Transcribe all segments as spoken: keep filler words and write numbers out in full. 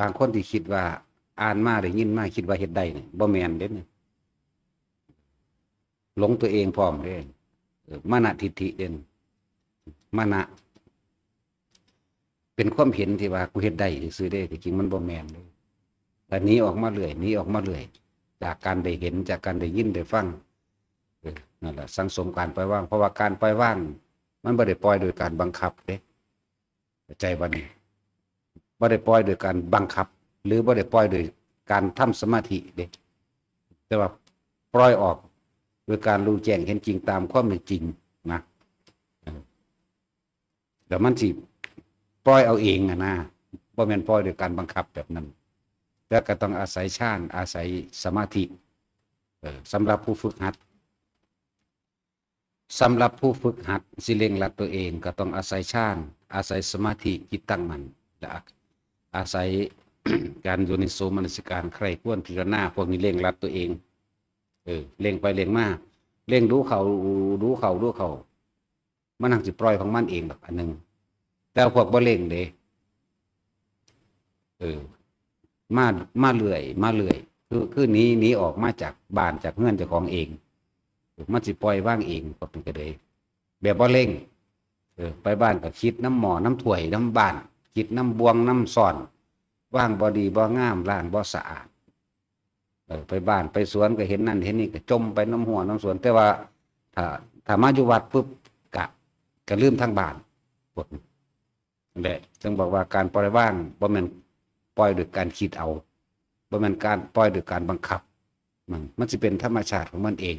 บางคนที่คิดว่าอ่านมาได้ยินมาคิดว่าเฮ็ดได้นี่บ่แม่นเด้นี่ หลงตัวเองพร้อมเด้ เออ มานะทิฏฐิเด้นี่ มานะ เป็นความเห็นที่ว่ากูเฮ็ดได้ซื่อๆเด้ ที่จริงมันบ่แม่นเด้ แต่หนีออกมาเรื่อย หนีออกมาเรื่อย จากการได้เห็น จากการได้ยินได้ฟัง เออ นั่นแหละ สังสมการปล่อยวาง เพราะว่าการปล่อยวาง มันบ่ได้ปล่อยโดยการบังคับเด้ เข้าใจบ่นี่ บ่ได้ปล่อยโดยการบังคับ หรือบ่ได้ปล่อยโดยการทำสมาธิเด้ แต่ว่าปล่อยออกโดยการรู้แจ้งเห็นจริงตามความเป็นจริงนะ เออ แล้วมันสิปล่อยเอาเองอะนะ บ่แม่นปล่อยโดยการบังคับแบบนั้น แต่ก็ต้องอาศัยฌาน อาศัยสมาธิ เออ สำหรับผู้ฝึกหัด สำหรับผู้ฝึกหัดสิเร่งรัดตัวเองก็ต้องอาศัยฌาน อาศัยสมาธิจิตตั้งมั่น และอาศัยการโยนิโสมนสิการ ใคร่ครวญพิจารณา พวกนี้เร่งรัดตัวเอง เออ เร่งไปเร่งมา เร่งดูเข้า ดูเข้า ดูเข้า มันหังสิปล่อยของมันเองดอกอันหนึ่ง แต่พวกบ่เร่งเด้ เออ มา มาเรื่อย มาเรื่อย คือ คือหนี หนีออกมาจากบ้าน จากเฮือนเจ้าของเอง มันสิปล่อยวางเอง พวกนี้ก็เลย แบบบ่เร่ง เออ ไปบ้านก็คิดนำหม้อนำถ้วยนำบ้าน คิดนำบ่วงนำซ้อน วางบ่ดีบ่งาม ล้างบ่สะอาด เออ ไปบ้านไปสวนก็เห็นนั่นเห็นนี่ก็จมไปนำหัวนำสวน แต่ว่าถ้า ถ้ามาอยู่วัดปุ๊บ กะ กะลืมทั้งบ้าน พวกนี้ นั่นแหละ จึงบอกว่าการปล่อยวางบ่แม่นปล่อยโดยการคิดเอา บ่แม่นการปล่อยโดยการบังคับ มัน มันสิเป็นธรรมชาติของมันเอง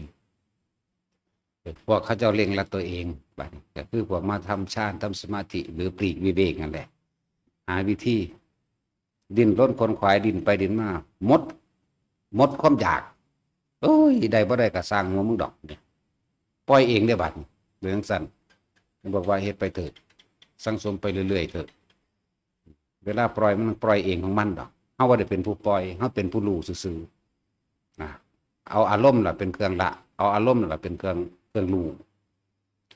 พวกเขาเจ้าเร่งรัดตัวเอง บัดนี้ก็คือพวกมาทำฌาน ทำสมาธิ หรือปลีกวิเวกนั่นแหละ หาวิธี ดิ้นรนขนขวาย ดิ้นไปดิ้นมา หมด หมดความอยาก โอ้ย ได้บ่ได้ก็ซ่างหัวมึงดอกเนี่ย ปล่อยเองเด้อบัดนี้ เป็นจั่งซั้น บอกว่าเฮ็ดไปเถิด สังสมไปเรื่อยๆเถิด เวลาปล่อยมันปล่อยเองของมันดอก เฮาบ่ได้เป็นผู้ปล่อย เฮาเป็นผู้รู้ซื่อๆ นะ เอาอารมณ์ล่ะเป็นเครื่องละ เอาอารมณ์ล่ะเป็นเครื่อง เครื่องรู้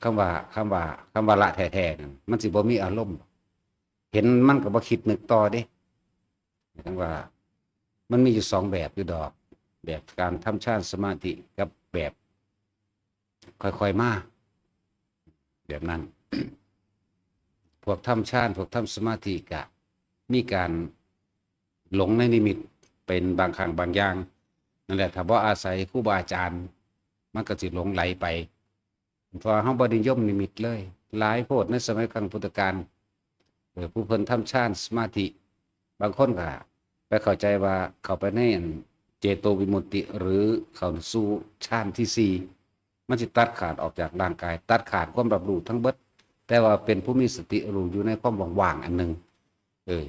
คำว่า คำว่า คำว่าละแท้ๆนั่น มันสิบ่มีอารมณ์ เห็นมันก็บ่คิดนึกต่อเด้ จั่งว่า มันมีอยู่สองแบบอยู่ดอก แบบการทำฌานสมาธิกับแบบค่อยๆมา แบบนั้น พวกทำฌาน พวกทำสมาธิกะมีการหลงในนิมิตเป็นบางครั้งบางอย่าง นั่นแหละ ถ้าบ่อาศัยครูบาอาจารย์ มันก็สิหลงไหลไป เพราะเฮาบ่นิยมนิมิตเลย หลายโพดในสมัยครั้งพุทธกาล เออ ผู้เพิ่นทำฌานสมาธิ บางคนก็ไปเข้าใจว่าเข้าไปในอันเจโตวิมุตติ หรือเข้าสู่ฌานที่สี่ มันสิตัดขาดออกจากร่างกาย ตัดขาดความรับรู้ทั้งเบิด แต่ว่าเป็นผู้มีสติรู้อยู่ในความว่างๆอันหนึ่ง เออ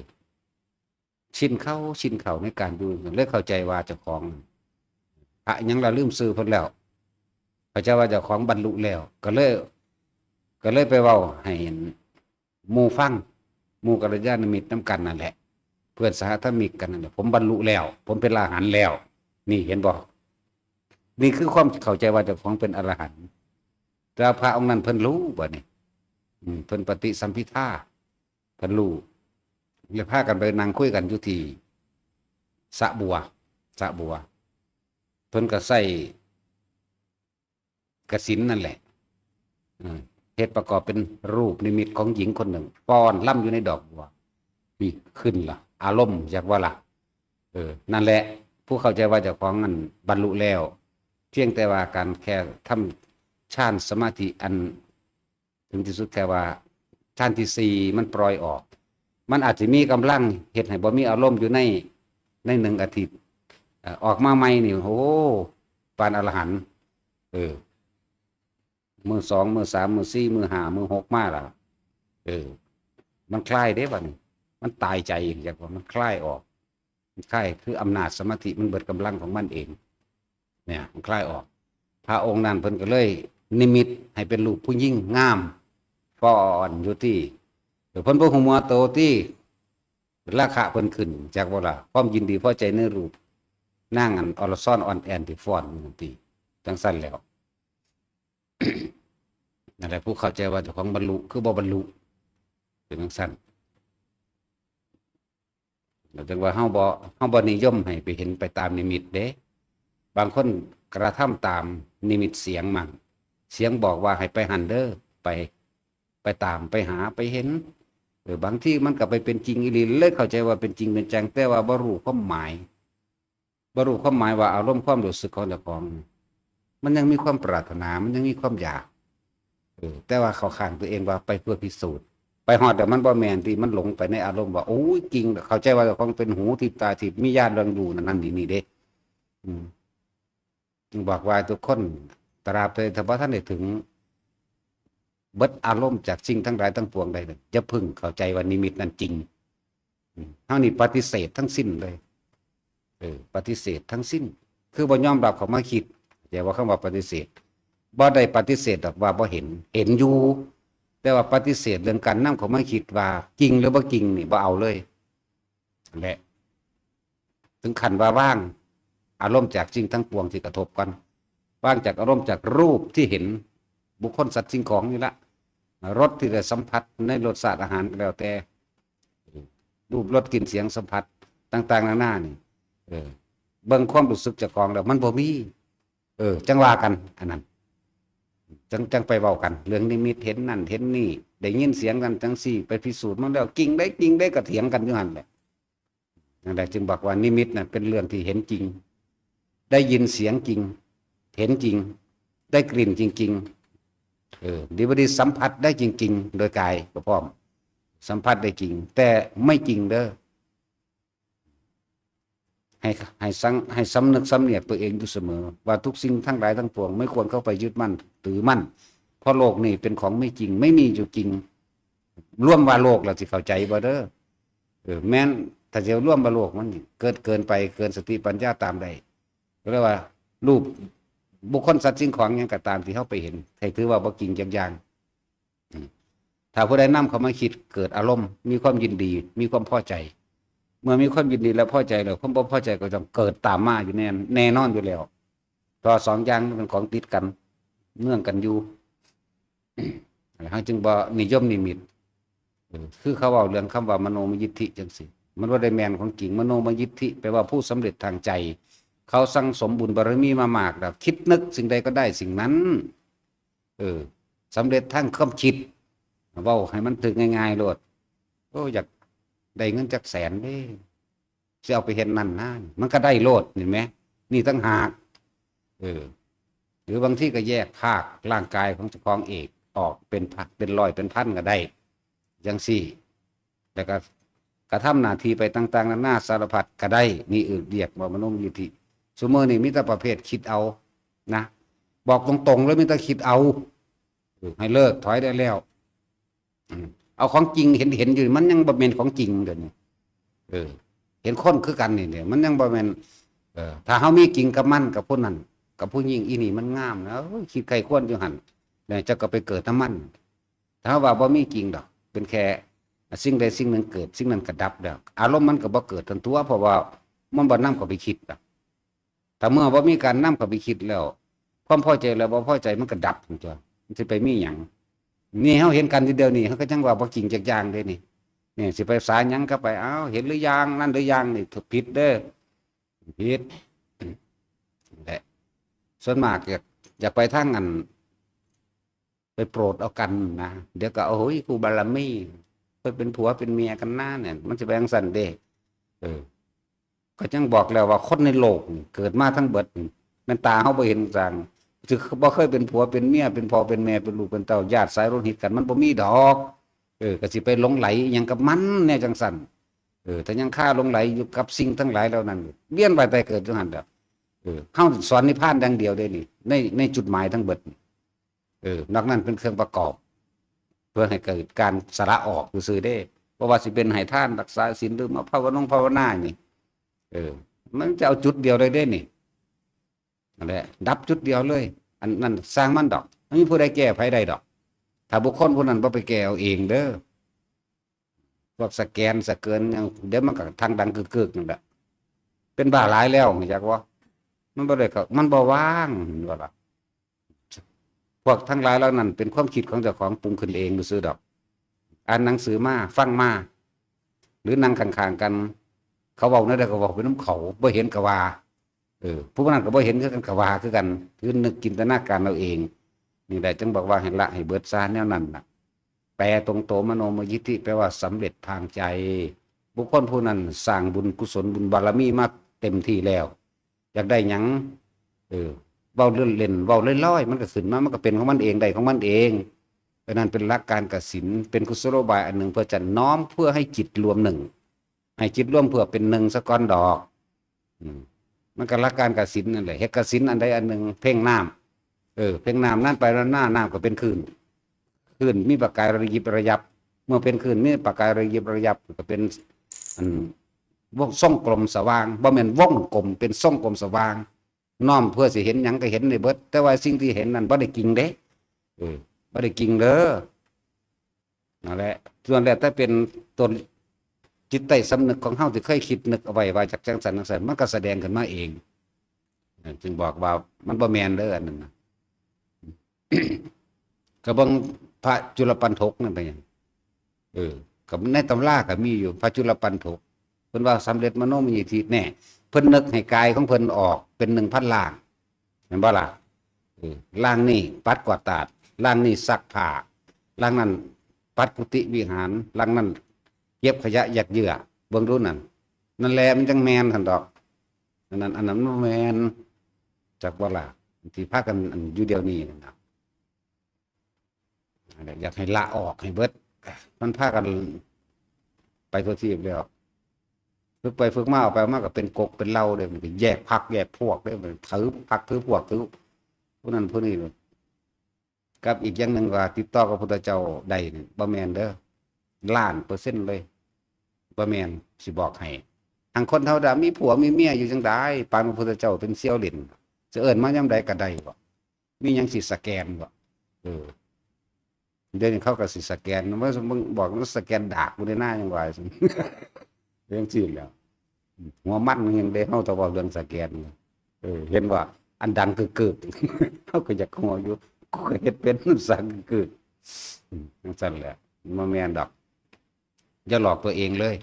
ชินเข้า ชินเข้าในการอยู่ เลยเข้าใจว่าเจ้าของ พระหยังละลืมชื่อเพิ่นแล้ว เข้าใจว่าเจ้าของบรรลุแล้ว ก็เลย ก็เลยไปเว้าให้หมู่ฟัง หมู่กัลยาณมิตรนำกันนั่นแหละ เพื่อนสหธรรมิกกันนั่นแหละ ผมบรรลุแล้ว ผมเป็นอรหันต์แล้ว นี่เห็นบ่ นี่คือความเข้าใจว่าเจ้าของเป็นอรหันต์ แต่ว่าพระองค์นั้นเพิ่นรู้บ่นี่ อืม เพิ่นปฏิสัมภิทา เพิ่นรู้ เลยพากันไปนั่งคุยกันอยู่ที่สระบัว สระบัว เพิ่นก็ใส่กสิณนั่นแหละ เออ เฮ็ดประกอบเป็นรูปนิมิตของหญิงคนหนึ่ง ฟ้อนรำอยู่ในดอกบัว นี่ขึ้นละ อารมณ์อยากว่าละ เออ นั่นแหละ ผู้เข้าใจว่าเจ้าของอันบรรลุแล้ว เพียงแต่ว่าการแค่ทำฌานสมาธิอัน ถึงที่สุดแค่ว่าฌานที่สี่มันปล่อยออก มันอาจจะมีกำลังเฮ็ดให้บ่มีอารมณ์อยู่ใน ในหนึ่งอาทิตย์ เอ่อ ออกมาใหม่นี่ โอ้ ปานอรหันต์ เออ มื้อสอง มื้อสาม มื้อสี่ มื้อห้า มื้อหกมาแล้ว เออ มันคลายเด้บัดนี้ มันตายใจ อยากว่ามันคลายออก มันคลาย คืออำนาจสมาธิมันเบิดกำลังของมันเอง เนี่ย มันคลายออก พระองค์นั้นเพิ่นก็เลยนิมิตให้เป็นรูปผู้หญิงงาม ฟ้อนอยู่ที่ เออ เพิ่นบ่ฮู้เมื่อโตที่ ราคะเพิ่นขึ้น จักบ่ล่ะ ความยินดีพอใจในรูป นางอันอรชรอ่อนแอ่นที่ฟ้อนอยู่นั่นติ จั่งซั้นแล้ว นั่นแหละ ผู้เข้าใจว่าเจ้าของบรรลุ คือบ่บรรลุ เป็นจั่งซั้น จั่งว่าเฮาบ่ เฮาบ่นิยมให้ไปเห็นไปตามนิมิตเด้ บางคนกระทำตามนิมิตเสียงมั่ง เสียงบอกว่าให้ไปหั่นเด้อ ไป ไปตาม ไปหา ไปเห็น เออ บางทีมันก็ไปเป็นจริงอีหลี เลยเข้าใจว่าเป็นจริงเป็นจัง แต่ว่าบ่รู้ความหมาย บ่รู้ความหมายว่าอารมณ์ความรู้สึกของเจ้าของ มันยังมีความปรารถนา มันยังมีความอยาก เออ แต่ว่าเข้าข้างตัวเองว่าไปเพื่อพิสูจน์ ไปฮอดแล้วมันบ่แม่นติ มันหลงไปในอารมณ์ว่า โอ้ย จริง เข้าใจว่าเจ้าของเป็นหูทิพย์ตาทิพย์ มีญาณเรื่องรู้นั่นนั่นนี่นี่เด้ อืม จึงบอกว่าทุกคน ตราบใดถ้าบ่ทันได้ถึง เบิดอารมณ์จากสิ่งทั้งหลายทั้งปวงได้เลย อย่าเพิ่งเข้าใจว่านิมิตนั้นจริง อืม เฮานี่ปฏิเสธทั้งสิ้นเลย เออ ปฏิเสธทั้งสิ้น คือบ่ยอมรับเข้ามาคิด เข้าใจว่าคำว่าปฏิเสธ บ่ได้ปฏิเสธดอกว่าบ่เห็น เห็นอยู่ แต่ว่าปฏิเสธเรื่องการนำเข้ามาคิดว่าจริงหรือบ่จริงนี่บ่เอาเลย และ ถึงขั้นว่าวางอารมณ์จากสิ่งทั้งปวงที่กระทบกัน วางจากอารมณ์จากรูปที่เห็น บุคคลสัตว์สิ่งของนี่ละ รสที่ได้สัมผัสในรสชาติอาหารก็แล้วแต่ รูปรสกลิ่นเสียงสัมผัสต่างๆนานานี่ เออ เบิ่งความรู้สึกเจ้าของแล้วมันบ่มี เออ จั่งว่ากัน อันนั้น จั่ง จั่งไปเว้ากัน เรื่องนิมิตเห็นนั่นเห็นนี่ ได้ยินเสียงนั่นจั่งซี้ ไปพิสูจน์มันแล้ว จริงได้ จริงได้ ก็เถียงกันอยู่หั่นแหละ นั่นแหละจึงบอกว่านิมิตน่ะเป็นเรื่องที่เห็นจริง ได้ยินเสียงจริง เห็นจริง ได้กลิ่นจริงๆ เออ ดีบ่ดีสัมผัสได้จริงๆ โดยกายก็พร้อม สัมผัสได้จริง แต่ไม่จริงเด้อ ให้ ให้สัง ให้สำนึกสำเนียกตัวเองอยู่เสมอ ว่าทุกสิ่งทั้งหลายทั้งปวงไม่ควรเข้าไปยึดมั่นถือมั่น เพราะโลกนี้เป็นของไม่จริง ไม่มีอยู่จริง รวมว่าโลกแล้วสิเข้าใจบ่เด้อ เออ แม้น ถ้าจะรวมว่าโลกมันเกิดเกินไป เกินสติปัญญาตามได้ ก็เรียกว่ารูปบุคคลสัตว์สิ่งของหยังก็ตามที่เฮาไปเห็น ให้ถือว่าบ่จริงจักอย่าง อืม ถ้าผู้ใดนำเข้ามาคิดเกิดอารมณ์ มีความยินดี มีความพอใจ เมื่อมีความยินดีและพอใจแล้ว ความบ่พอใจก็ต้องเกิดตามมาอยู่แน่ แน่นอนอยู่แล้ว เพราะสองอย่างมันเป็นของติดกัน เนื่องกันอยู่ เฮาจึงบ่นิยมนิมิต เออ คือเขาเว้าเรื่องคำว่ามโนมยิทธิจั่งซี้ มันบ่ได้แม่นของจริง มโนมยิทธิแปลว่าผู้สำเร็จทางใจ เขาสั่งสมบุญบารมีมามากแล้ว คิดนึกสิ่งใดก็ได้สิ่งนั้น เออ สำเร็จทางความคิด เว้าให้มันถึกง่ายๆโลด โอ้ อยากได้เงินจักแสนเด้ สิเอาไปเฮ็ดนั่นนะ มันก็ได้โลด เห็นไหม นี่ต่างหาก เออ หรือบางทีก็แยกภาคร่างกายของเจ้าของเองออกเป็นพัน เป็นร้อยเป็นพันก็ได้ จั่งซี้ แล้วก็กระทำหน้าที่ไปต่างๆนานาสารพัดก็ได้ นี่เอิ้นเรียกว่ามโนมยิทธิ ซุมื้อนี้มีแต่ประเภทคิดเอานะ บอกตรงๆเลย มีแต่คิดเอา เออ ให้เลิก ถอยได้แล้ว อืม เอาของจริงเห็น เห็นอยู่ มันยังบ่แม่นของจริงเดี๋ยวนี้ เออ เห็นคนคือกันนี่เนี่ย มันยังบ่แม่น เออ ถ้าเฮามีจริงกับมัน กับผู้นั้น กับผู้หญิงอีนี่มันงามนะ เอ้ย คิดใคร่ครวญอยู่หั่น แล้วเจ้าก็ไปเกิดนำมัน ถ้าว่าบ่มีจริงดอก เป็นแค่สิ่งใดสิ่งหนึ่งเกิด สิ่งนั้นก็ดับแล้ว อารมณ์มันก็บ่เกิดทันตัว เพราะว่ามันบ่นำเข้าไปคิดดอก ถ้าเมื่อบ่มีการนำเข้าไปคิดแล้ว ความพอใจและบ่พอใจมันก็ดับทันตัว มันสิไปมีหยัง นี่เฮาเห็นกันทีเดียวนี่ เฮาก็จั่งว่าบ่จริงจักอย่างเด้นี่ นี่สิไปสาหยังก็ไป เอ้า เห็นหรือยัง นั่นหรือยัง นี่ผิดเด้อ ผิด แหละ ส่วนมากอยาก อยากไปทางอัน ไปโปรดเอากันนะ เดี๋ยวก็ โอ้ย กูบารมี ไปเป็นผัวเป็นเมียกันนะเนี่ย มันสิไปจั่งซั้นเด้ เออ ก็จั่งบอกแล้วว่าคนในโลกนี่เกิดมาทั้งเบิดนี่ แม่นตาเฮาบ่เห็นจั่ง สิบ่เคยเป็นผัวเป็นเมีย เป็นพ่อเป็นแม่ เป็นลูกเป็นเต้า ญาติสายโลหิตกัน มันบ่มีดอก เออ ก็สิไปหลงใหลอิหยังกับมันแนวจั่งซั้น เออ ถ้ายังคาหลงใหลอยู่กับสิ่งทั้งหลายเหล่านั้น เวียนว่ายตายเกิดอยู่หั่นแหละ เออ เฮาสอนนิพพานอย่างเดียวเด้นี่ ใน ในจุดหมายทั้งเบิดนี่ เออ นอกนั้นเป็นเครื่องประกอบ เพื่อให้เกิดการสละออกซื่อๆเด้ เพราะว่าสิเป็นให้ทาน รักษาศีล หรือมาภาวนงภาวนานี่ เออ มันจะเอาจุดเดียวเลยเด้นี่ นั่นแหละ ดับจุดเดียวเลย อันนั้นซ่างมันดอก บ่มีผู้ใดแก้ไผได้ดอก ถ้าบุคคลผู้นั้นบ่ไปแก้เอาเองเด้อ พวกสแกนสะเกินหยัง เดี๋ยวมันก็ทางดังกึกๆนั่นแหละ เป็นบ้าหลายแล้ว รู้จักบ่ มันบ่ได้เข้า มันบ่ว่าง เห็นบ่ล่ะ พวกทั้งหลายเหล่านั้นเป็นความคิดของเจ้าของปรุงขึ้นเองซื่อๆดอก อ่านหนังสือมา ฟังมา หรือนั่งข้างๆกัน เขาเว้าแนวใดก็เว้าไปนำเขา บ่เห็นก็ว่า เออ ผู้นั้นก็บ่เห็นคือกันก็ว่าคือกัน คือนึกจินตนาการเอาเอง นี่แหละจึงบอกว่าให้ละให้เบิดซะแนวนั้นน่ะ แปลตรงตัวมโนมยิทธิ แปลว่าสำเร็จทางใจ บุคคลผู้นั้นสร้างบุญกุศลบุญบารมีมาเต็มที่แล้ว อยากได้หยัง เออ เว้าเล่นๆ เว้าลอยๆ มันก็ขึ้นมา มันก็เป็นของมันเอง ได้ของมันเอง อันนั้นเป็นหลักการกสิณ เป็นกุศโลบายอันหนึ่งเพื่อจะน้อมเพื่อให้จิตรวมหนึ่ง ให้จิตรวมเพื่อเป็นหนึ่งซะก่อนดอก อืม มันก็หลักการกสิณนั่นแหละ เฮ็ดกสิณอันใดอันหนึ่ง เพ่งน้ำ เออ เพ่งน้ำนั้นไปแล้วหน้าน้ำก็เป็นคลื่น คลื่นมีประกายระยิบระยับ เมื่อเป็นคลื่นมีประกายระยิบระยับ ก็เป็น อัน วงทรงกลมสว่าง บ่แม่นวงกลม เป็นทรงกลมสว่าง น้อมเพื่อสิเห็นหยังก็เห็นได้เบิด แต่ว่าสิ่งที่เห็นนั้นบ่ได้จริงเด้ เออ บ่ได้จริงเด้อ นั่นแหละ ส่วนแล้วแต่เป็นตนจิตใต้สำนึกของเฮาที่เคยคิดนึกเอาไว้ว่าจักจังซั่นจังซั่น มันก็แสดงขึ้นมาเอง เออ จึงบอกว่ามันบ่แม่นเด้ออันนั้นน่ะ ก็เบิ่งพระจุลปัณถกนั่นเป็นหยัง เออ ก็ในตำราก็มีอยู่ พระจุลปัณถก เพิ่นว่าสำเร็จมโนมยิทธิแน่ เพิ่นนึกให้กายของเพิ่นออกเป็นหนึ่งพันร่าง เห็นบ่ล่ะ เออ ร่างนี้ปัดกวาดตาด ร่างนี้ซักผ้า ร่างนั้นปัดกุฏิวิหาร ร่างนั้นเก็บขยะแยกเยื่อ เบิ่งดูนั่น นั่นแหละมันจังแม่นหั่นดอก อันนั้น อันนั้นบ่แม่น จักบ่ล่ะ ที่พากันอันอยู่เดี๋ยวนี้นั่นน่ะ นั่นแหละ อยากให้ละออกให้เบิด มันพากันไปทั่วทีปแล้ว ฝึกไปฝึกมา ออกไปออกมาก็เป็นกกเป็นเหล่าเด้ มันก็แยกพรรคแยกพวกเด้ มันถือพรรคถือพวกถือผู้นั้นผู้นี้ กับอีกอย่างหนึ่งว่าติดต่อกับพุทธเจ้าได้นี่บ่แม่นเด้อ ล้านเปอร์เซ็นต์เลย บ่แม่น สิบอกให้ ทางคนธรรมดามีผัวมีเมียอยู่จังใด ปานพระพุทธเจ้าเป็นเสี่ยวหลิ้น จะเอิ้นมายามใดก็ได้บ่ มีหยังสิสแกนบ่ เออ เดี๋ยวนี้เขาก็สิสแกน ว่ามึงบอกว่าสแกนดากกูได้หน้ายังว่า จังซี่แหล้ว หัวมันมันยังได้เฮาแต่ว่าเรื่องสแกน เออ เห็นว่าอันดังกึกๆ เฮาก็อยากหัวอยู่ กูก็เฮ็ดเป็นมันสั่นกึกๆ อืม จังซั่นแหละ มันบ่แม่นดอก อย่าหลอกตัวเองเลย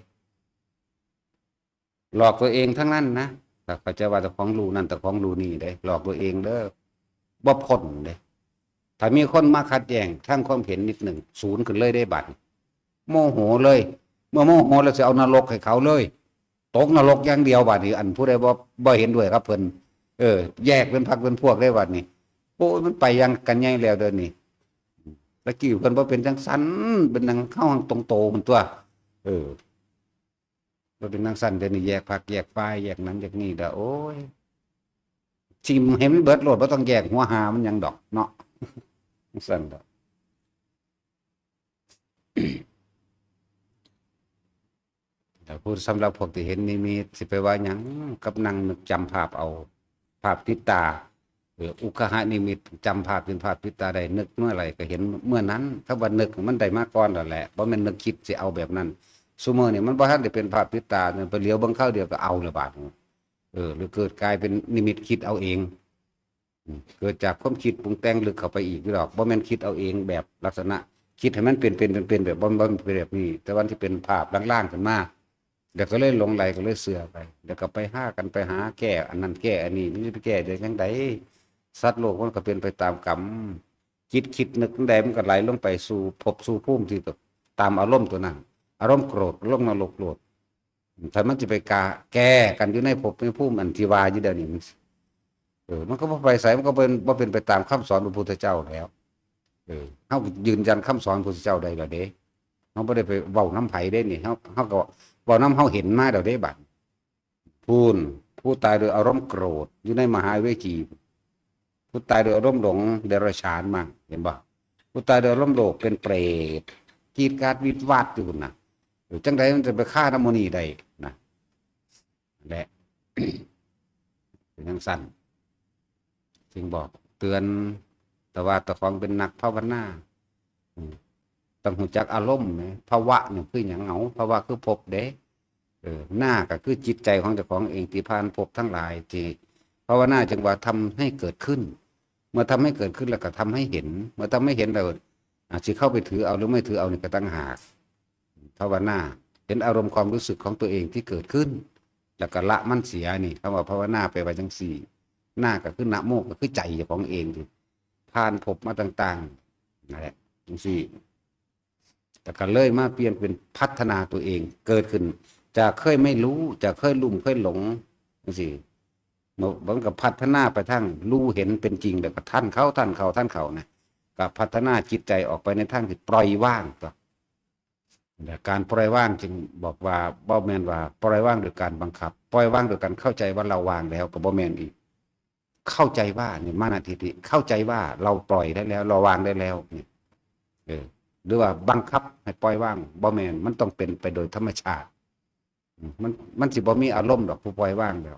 หลอกตัวเองทั้งนั้นนะ แต่เขาจะว่าเจ้าของรู้นั่นเจ้าของรู้นี่เด้ หลอกตัวเองเด้อ บ่พ้นเด้ ถ้ามีคนมาขัดแย้งทางความเห็นนิดหนึ่ง ศูนย์ขึ้นเลยเด้บัดนี้ โมโหเลย เมื่อโมโหแล้วสิเอานรกให้เขาเลย ตกนรกอย่างเดียวบัดนี้ อันผู้ใดบ่ บ่เห็นด้วยกับเพิ่น เออ แยกเป็นพรรคเป็นพวกได้บัดนี้ โอ้ย มันไปอย่างกันใหญ่แล้วเดี๋ยวนี้ ตะกี้เพิ่นบ่เป็นจังซั่น เป็นจังเฮาตรงโตมันตัว เออ บ่เป็นจังซั่น เดี๋ยวนี้แยกพรรคแยกฝ่าย แยกนั้นแยกนี่แล้ว โอ้ย ทิ่มให้มันเบิดโลด บ่ต้องแยกหัวหามันหยังดอกเนาะ จังซั่นดอก แต่พูดสำหรับพวกที่เห็นนิมิต สิไปว่าหยังกับนั่งนึกจำภาพเอา ภาพติดตา เออ อุคหนิมิต จำภาพเป็นภาพติดตาได้ นึกเมื่อไหร่ก็เห็นเมื่อนั้น ถ้าว่านึกมันได้มาก่อนแล้วแหละ บ่แม่นนึกคิดสิเอาแบบนั้น ซุมื้อนี่มันบ่ทันได้เป็นภาพติดตาเนี่ย ไปเหลียวเบิ่งคราวเดียวก็เอาแล้วบาดนี้ เออ หรือเกิดกลายเป็นนิมิตคิดเอาเอง อืม เกิดจากความคิดปรุงแต่งลึกเข้าไปอีกอยู่ดอก บ่แม่นคิดเอาเองแบบลักษณะ คิดให้มันเป็น เป็น เป็น เป็นแบบ บ่ บ่เป็นแบบนี้ แต่วันที่เป็นภาพลางๆขึ้นมา แล้วก็เลยหลงไหล ก็เลยเชื่อไป แล้วก็ไปหากัน ไปหาแก้อันนั้นแก้อันนี้ นี่ไปแก้ได้จังใด สัตว์โลกมันก็เป็นไปตามกรรม จิตคิดนึกอันใดมันก็ไหลลงไปสู่ภพสู่ภูมิที่ตามอารมณ์ตัวนั้น อารมณ์โกรธ ลงนรกโลด ถ้ามันจะไปกา แก้กันอยู่ในภพในภูมิอันที่ว่าอยู่เดี๋ยวนี้มัน เออ มันก็บ่ไปไส มันก็เป็น บ่เป็นไปตามคำสอนพระพุทธเจ้าแล้ว เออ เฮาก็ยืนยันคำสอนพระพุทธเจ้าได้แล้วเด้ เฮาบ่ได้ไปเว้านำไผเด้นี่ เฮา เฮาก็เว้านำเฮาเห็นมาแล้วเด้บัด พู้น ผู้ตายโดยอารมณ์โกรธอยู่ในมหาเวจี ผู้ตายโดยอารมณ์หลงเดรัจฉานมา เห็นบ่ ผู้ตายโดยอารมณ์โลภเป็นเปรต กรีดกราดวิดวาดอยู่พุ้นน่ะ เออ จังใดมันจะไปฆ่านำหมู่นี้ได้นะ และ เป็นจังซั่น จึงบอกเตือน แต่ว่าเจ้าของเป็นนักภาวนา อืม ต้องรู้จักอารมณ์นะ ภวะนี่คือหยัง เอา ภวะคือภพเด้ เออ นาก็คือจิตใจของเจ้าของเองที่ผ่านภพทั้งหลายที่ภาวนาจึงว่าทำให้เกิดขึ้น เมื่อทำให้เกิดขึ้นแล้วก็ทำให้เห็น เมื่อทำให้เห็นแล้ว อาจสิเข้าไปถือเอาหรือไม่ถือเอานี่ก็ต่างหาก ภาวนาเป็นอารมณ์ความรู้สึกของตัวเองที่เกิดขึ้น แล้วก็ละมันเสียนี่ คำว่าภาวนาแปลว่าจังซี่ นาก็คือนะโม ก็คือใจของเองที่ผ่านภพมาต่างๆ นั่นแหละ จังซี่ แล้วก็เลยมาเปลี่ยนเป็นพัฒนาตัวเอง เกิดขึ้น จากเคยไม่รู้ จากเคยลุ่มเคยหลง จังซี่ มันก็พัฒนาไปทางรู้เห็นเป็นจริง แล้วก็ทันเขา ทันเขา ทันเขานะ ก็พัฒนาจิตใจออกไปในทางที่ปล่อยวางตัว และการปล่อยวางจึงบอกว่าบ่แม่นว่าปล่อยวางโดยการบังคับ ปล่อยวางโดยการเข้าใจว่าเราวางแล้ว ก็บ่แม่นอีก เข้าใจว่า นี่ มานะทิฏฐิ เข้าใจว่าเราปล่อยได้แล้ว เราวางได้แล้ว นี่ เออ หรือว่าบังคับให้ปล่อยวาง บ่แม่น มันต้องเป็นไปโดยธรรมชาติ อืม มัน มันสิบ่มีอารมณ์ดอก ผู้ปล่อยวางแล้ว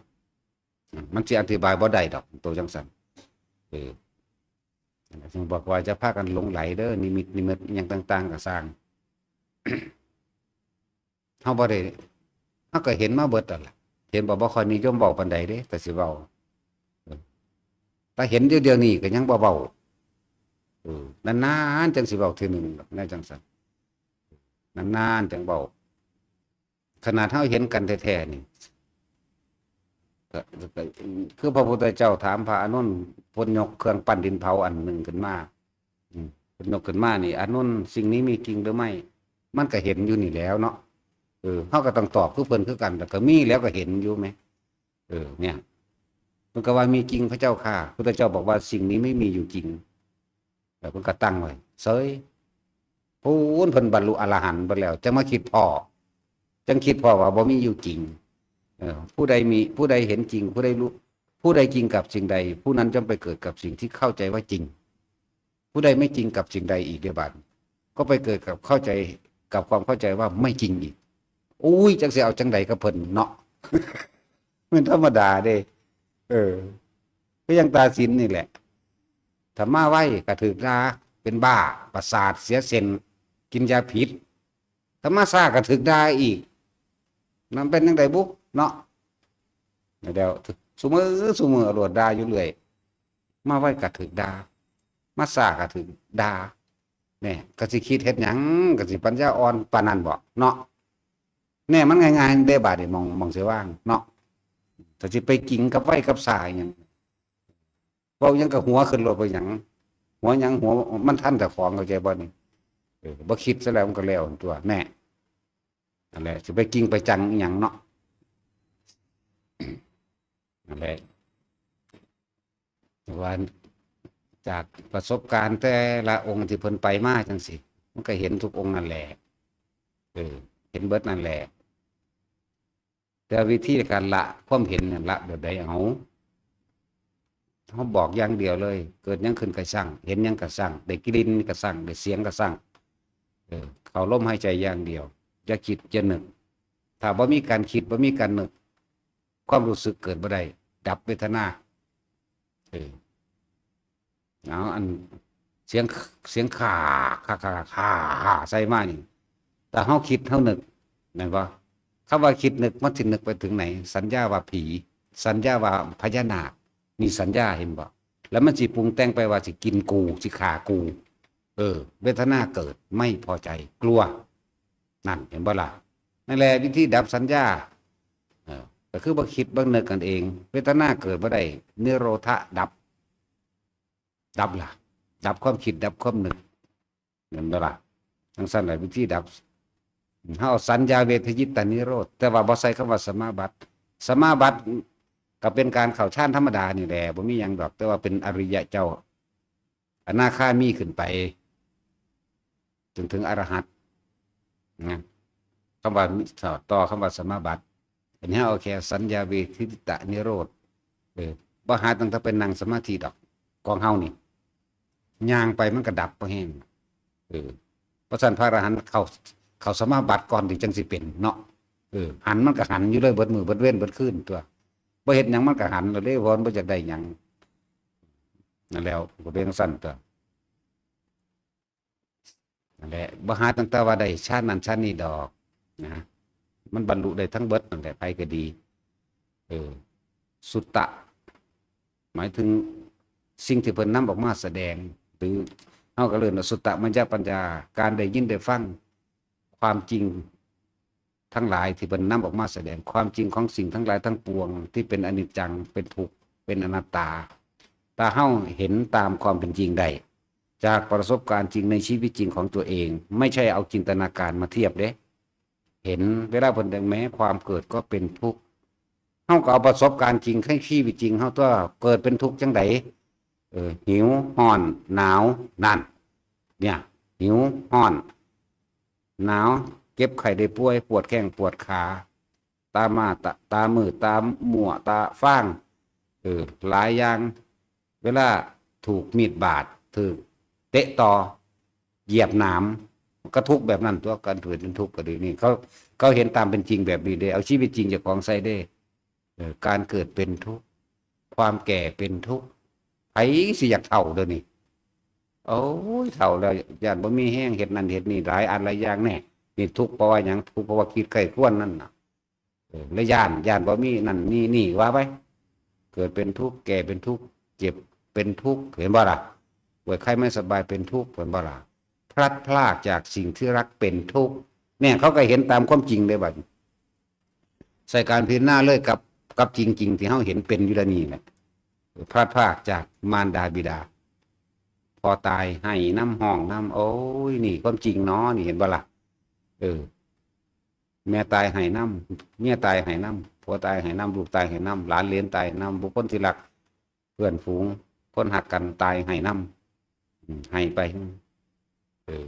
อืม มันสิอธิบายบ่ได้ดอก ตัวจังซั่น เออ นั่นแหละ จึงบอกว่าจะพากันหลงไหลเด้อ นิมิต นิมิตอิหยังต่างๆ ก็ซ่าง เฮาบ่ได้ เฮาก็เห็นมาเบิดนั่นล่ะ เห็นบ่ บ่ค่อยนิยมเว้าปานใดเด้ แต่สิเว้า เออ แต่เห็นเดี๋ยวๆ นี้ก็ยังบ่เว้า เออ นานๆ จังสิเว้าเทื่อหนึ่งดอก แนวจังซั่น นานๆ จังเว้า ขนาดเฮาเห็นกันแท้ๆ นี่ ก็ ก็ คือพระพุทธเจ้าถามพระอานนท์ เพิ่นยกเครื่องปั้นดินเผาอันหนึ่งขึ้นมา อืม เพิ่นยกขึ้นมานี่ อานนท์ สิ่งนี้มีจริงหรือไม่ มันก็เห็นอยู่นี่แล้วเนาะ เออ เฮาก็ต้องตอบคือเพิ่นคือกัน แล้วก็มีแล้วก็เห็นอยู่แหม เออ เนี่ย เพิ่นก็ว่ามีจริงพระเจ้าข้า พุทธเจ้าบอกว่าสิ่งนี้ไม่มีอยู่จริง แล้วเพิ่นก็ตั้งไว้ เสย พู้นเพิ่นบรรลุอรหันต์ไปแล้ว จังมาคิดพ้อ จังคิดพ้อว่าบ่มีอยู่จริง เออ ผู้ใดมี ผู้ใดเห็นจริง ผู้ใดรู้ ผู้ใดจริงกับสิ่งใด ผู้นั้นย่อมไปเกิดกับสิ่งที่เข้าใจว่าจริง ผู้ใดไม่จริงกับสิ่งใดอีกเดียวบัด ก็ไปเกิดกับเข้าใจ กับความเข้าใจว่าไม่จริงอีก อุ้ย จักสิเอาจังใดกับเพิ่นเนาะ มันธรรมดาเด้ เออ ก็ยังตาสินนี่แหละ ถ้ามาไวก็ถืกด่า เป็นบ้า ประสาทเสียเส้น กินยาผิด ถ้ามาช้าก็ถืกด่าอีก นั่นเป็นจังใดบุเนาะ เดี๋ยว ซุมื้อ ซุมื้อโลดด่าอยู่เรื่อย มาไวก็ถืกด่า มาช้าก็ถืกด่า เนี่ย ก็สิคิดเฮ็ดหยัง ก็สิปัญญาอ่อนปานนั้นบ่เนาะ เนี่ย มันง่ายๆ เด้บาดนี้ หม่อง หม่องสิวางเนาะ ถ้าสิไปกิงกับไวกับช้าอิหยัง เว้าหยังก็หัวขึ้นโลด ไปหยัง หัวหยัง หัวมันทันเจ้าของ เข้าใจบ่นี่ เออ บ่คิดซะแล้วมันก็แล้วตัว แน่ นั่นแหละ สิไปกิงไปจังอิหยังเนาะ นั่นแหละ ว่าจากประสบการณ์แต่ละองค์ที่เพิ่นไปมาจังซี่ มันก็เห็นทุกองค์นั่นแหละ เออ เห็นเบิดนั่นแหละ แต่วิธีการละความเห็นเนี่ย ละแบบใดเอา เฮาบอกอย่างเดียวเลย เกิดหยังขึ้นก็ซ่าง เห็นหยังก็ซ่าง ได้กลิ่นก็ซ่าง ได้เสียงก็ซ่าง เออ เข้าลมหายใจอย่างเดียว อย่าคิดอย่านึก ถ้าบ่มีการคิด บ่มีการนึก ความรู้สึกเกิดบ่ได้ ดับเวทนา เออ เอา อันเสียง เสียงข่า ข่า ข่า ข่า ข่า ใส่มานี่ แต่เฮาคิดเฮานึก แม่นบ่ คำว่าคิดนึกมันสินึกไปถึงไหน สัญญาว่าผี สัญญาว่าพญานาค มีสัญญา เห็นบ่ แล้วมันสิปรุงแต่งไปว่าสิกินกู สิฆ่ากู เออ เวทนาเกิด ไม่พอใจ กลัว นั่น เห็นบ่ล่ะ นั่นแหละวิธีดับสัญญา เออ ก็คือบ่คิดบ่นึกกันเอง เวทนาเกิดบ่ได้ นิโรธะดับ ดับล่ะ ดับความคิด ดับความนึก เห็นบ่ล่ะ จังซั่นแหละวิธีดับ เฮาเอาสัญญาเวทยิตานิโรธ แต่ว่าบ่ใส่คำว่าสมาบัติ สมาบัติก็เป็นการเข้าฌานธรรมดานี่แหละ บ่มีหยังดอก แต่ว่าเป็นอริยะเจ้า อนาคามีขึ้นไป จนถึงอรหัต นะ คำว่า ต่อคำว่าสมาบัติ อันนี้เอาแค่สัญญาเวทยิตานิโรธ เออ บ่หาตั้งแต่ไปนั่งสมาธิดอก ของเฮานี่ ย่างไปมันก็ดับบ่แห้ง เออ เพราะฉะนั้นพระอรหันต์เข้า เข้าสมาบัติก่อนที่จังสิเป็นเนาะ เออ หันมันก็หันอยู่เลย เบิดมื้อ เบิดเว็น เบิดคืนตัว บ่เฮ็ดหยังมันก็หันแล้วเด้ เพราะมันบ่อยากได้หยัง นั่นแล้ว ก็เป็นจั่งซั่นตัว นั่นแหละ บ่หาตั้งแต่ว่าได้ฌานนั้นฌานนี้ดอก นะ มันบรรลุได้ทั้งเบิดนั่นแหละ ไผก็ดี เออ สุตตะ หมายถึงสิ่งที่เพิ่นนำออกมาแสดง หรือเฮาก็เอิ้นว่าสุตตะมัญญปัญญา การได้ยินได้ฟังความจริง ทั้งหลายที่เพิ่นนำออกมาแสดงความจริงของสิ่งทั้งหลายทั้งปวงที่เป็นอนิจจัง เป็นทุกข์ เป็นอนัตตา ถ้าเฮาเห็นตามความเป็นจริงได้ จากประสบการณ์จริงในชีวิตจริงของตัวเอง ไม่ใช่เอาจินตนาการมาเทียบเด้ เห็นเวลาเพิ่นแสดงแม้ความเกิดก็เป็นทุกข์ เฮาก็เอาประสบการณ์จริงในชีวิตจริงเฮาตัว เกิดเป็นทุกข์จังใด เออ หิว ร้อน หนาว นั่น เนี่ย หิว ร้อน หนาว เจ็บไข้ได้ป่วย ปวดแข้งปวดขา ตามาตา ตามืด ตามัว ตาฟาง เออ หลายอย่าง เวลาถูกมีดบาด ถูกเตะต่อ เหยียบหนาม ก็ทุกข์แบบนั้นตัว การเกิดเป็นทุกข์ก็ดีนี่ เขา เขาเห็นตามเป็นจริงแบบนี้เด้ เอาชีวิตจริงเจ้าของใส่เด้ เออ การเกิดเป็นทุกข์ ความแก่เป็นทุกข์ ไผสิอยากเฒ่าเดี๋ยวนี้ โอ้ย เฒ่าแล้ว ย้านบ่มีแฮงเฮ็ดนั่นเฮ็ดนี่ หลายอันหลายอย่างแน่ นี่ทุกข์เพราะว่าหยัง ทุกข์เพราะว่าคิดใคร่ครวญนั่นน่ะ เออ และย้าน ย้านบ่มีนั่นมีนี่ว่าไป เกิดเป็นทุกข์ แก่เป็นทุกข์ เจ็บเป็นทุกข์ เห็นบ่ล่ะ ป่วยไข้ไม่สบายเป็นทุกข์ เห็นบ่ล่ะ พลัดพรากจากสิ่งที่รักเป็นทุกข์ เนี่ย เขาก็เห็นตามความจริงเลยบัดนี้ ใส่การพิจารณาเลยกับ กับจริงๆ ที่เฮาเห็นเป็นอยู่แล้วนี่แหละ พลัดพรากจากมารดาบิดา พ่อตายไห้นำ ฮ้องนำ โอ้ย นี่ความจริงเนาะ นี่เห็นบ่ล่ะ เออ แม่ตายไห้นำ เมียตายไห้นำ ผัวตายไห้นำ ลูกตายไห้นำ หลานเหลนตายนำ บุคคลที่รัก เพื่อนฝูง คนฮักกันตายไห้นำ อืม ไห้ไป เออ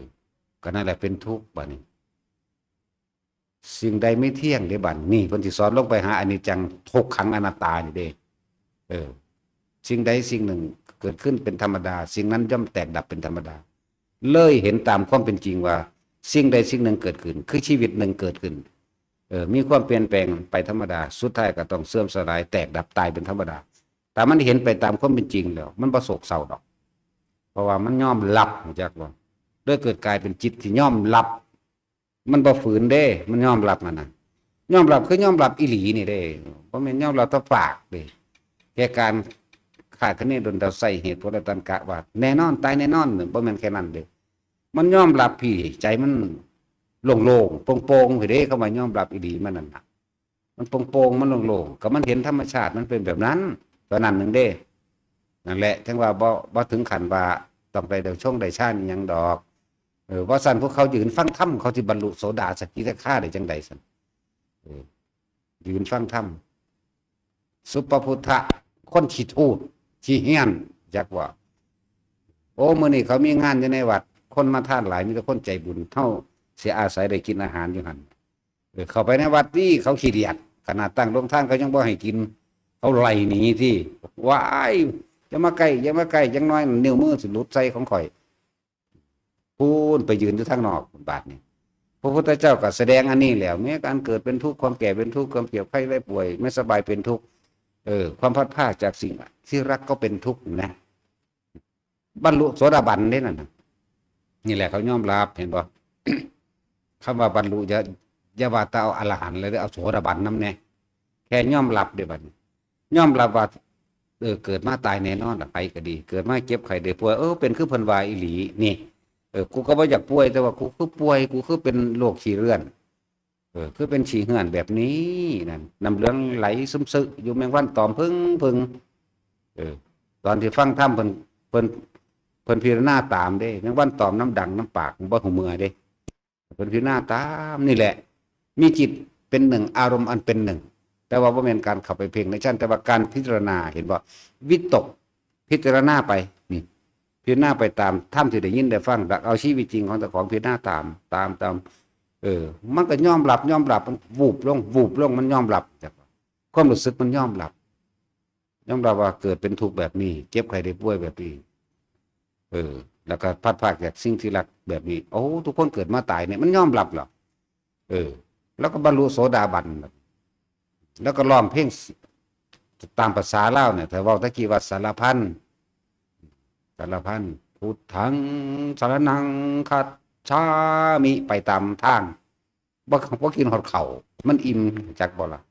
ก็นั่นแหละเป็นทุกข์บัดนี้ สิ่งใดไม่เที่ยงเด้บัดนี้ เพิ่นสิสอนลงไปหาอนิจจัง ทุกขัง อนัตตานี่เด้ เออ สิ่งใดสิ่งหนึ่งเกิดขึ้นเป็นธรรมดา สิ่งนั้นย่อมแตกดับเป็นธรรมดา เลยเห็นตามความเป็นจริงว่า สิ่งใดสิ่งหนึ่งเกิดขึ้น คือชีวิตหนึ่งเกิดขึ้น เออ มีความเปลี่ยนแปลงไปธรรมดา สุดท้ายก็ต้องเสื่อมสลาย แตกดับ ตายเป็นธรรมดา แต่มันเห็นไปตามความเป็นจริงแล้ว มันบ่โศกเศร้าดอก เพราะว่ามันยอมรับ รู้จักบ่ เลยเกิดกลายเป็นจิตที่ยอมรับ มันบ่ฝืนเด้ มันยอมรับมันน่ะ ยอมรับคือยอมรับอีหลีนี่เด้ บ่แม่นยอมรับแต่ปากเด้ แค่การคาดคะเนดลเดา ใส่เหตุผลและตรรกะว่า แน่นอน ตายแน่นอน บ่แม่นแค่นั้นเด้ มันยอมรับพี่ ใจมันโล่งๆ โปร่งๆ พี้เด้ คำว่ายอมรับอีหลีมันนั่นน่ะ มันโปร่งๆ มันโล่งๆ ก็มันเห็นธรรมชาติมันเป็นแบบนั้น ตัวนั้นหนึ่งเด้ นั่นแหละ จั่งว่าบ่ บ่ถึงขั้นว่าต้องไปได้ชงได้ฌานอิหยังดอก เออ ว่าซั่นพวกเขายืนฟังธรรม เขาสิบรรลุโสดาสกิทาคาได้จั่งใดซั่น เออ ยืนฟังธรรม สุปพุทธะ คนขี้ทูด ขี้เฮี้ยน จักว่า โอ้ มื้อนี้เขามีงานอยู่ในวัด คนมาทานหลาย มีแต่คนใจบุญ เฮาสิอาศัยได้กินอาหารอยู่หั่น เออ เข้าไปในวัดนี่เขาขี้เดียด ขนาดตั้งโรงทานเขายังบ่ให้กิน เขาไล่หนีที่ ว้าย อย่ามาใกล้ อย่ามาใกล้ อย่างน้อยนิ้วมือสิหลุดใส่ของข้อย พู้นไปยืนอยู่ทางนอกบาดนี้ พระพุทธเจ้าก็แสดงอันนี้แล้ว แม้การเกิดเป็นทุกข์ ความแก่เป็นทุกข์ ความเจ็บไข้ได้ป่วย ไม่สบายเป็นทุกข์ เออ ความพลัดพรากจากสิ่งที่รักก็เป็นทุกข์นะ บรรลุโสดาบันเด้นั่นน่ะ นี่แหละเขายอมรับ เห็นบ่ คำว่าบรรลุ อย่า อย่าว่าแต่เอาอรหันต์เลยเด้อ เอาโสดาบันนำแน่ แค่ยอมรับเด้บัดนี้ ยอมรับว่า เออ เกิดมาตายแน่นอนล่ะ ไผก็ดี เกิดมาเจ็บไข้ได้ป่วย เออ เป็นคือเพิ่นว่าอีหลี นี่ เออ กูก็บ่อยากป่วย แต่ว่ากูคือป่วย กูคือเป็นโรคขี้เลื่อน เออ คือเป็นขี้เหื่อนแบบนี้นั่น น้ำเหลืองไหลซึมซึอยู่ แมงวันตอมพึงพึง เออ ตอนที่ฟังธรรมเพิ่น เพิ่น เพิ่นพิจารณาตามเด้ แมงวันตอมน้ำดังน้ำปาก บ่ฮู้เมื่อเด้ เพิ่นพิจารณาตามนี่แหละ มีจิตเป็นหนึ่ง อารมณ์อันเป็นหนึ่ง แต่ว่าบ่แม่นการเข้าไปเพ่งในฌาน แต่ว่าการพิจารณา เห็นบ่ วิตก พิจารณาไป นี่ พิจารณาไปตามธรรมที่ได้ยินได้ฟัง หลักเอาชีวิตจริงของเจ้าของพิจารณาตาม ตาม ตาม เออ มันก็ยอมรับ ยอมรับ มันวูบลง วูบลง มันยอมรับ ความรู้สึกมันยอมรับ ยอมรับว่าเกิดเป็นทุกข์แบบนี้ เจ็บไข้ได้ป่วยแบบนี้ เออ แล้วก็พลัดพรากจากสิ่งที่รักแบบนี้ โอ้ ทุกคนเกิดมาตายเนี่ย มันยอมรับเหรอ เออ แล้วก็บรรลุโสดาบัน แล้วก็ร้องเพลงตามภาษาลาวเนี่ย ถ้าเว้าตะกี้ว่าสารพัน สารพัน พุทธังสรณังคัจฉามิ ไปตามทาง บ่ บ่กินฮอดข้าว มันอิ่ม จักบ่ล่ะ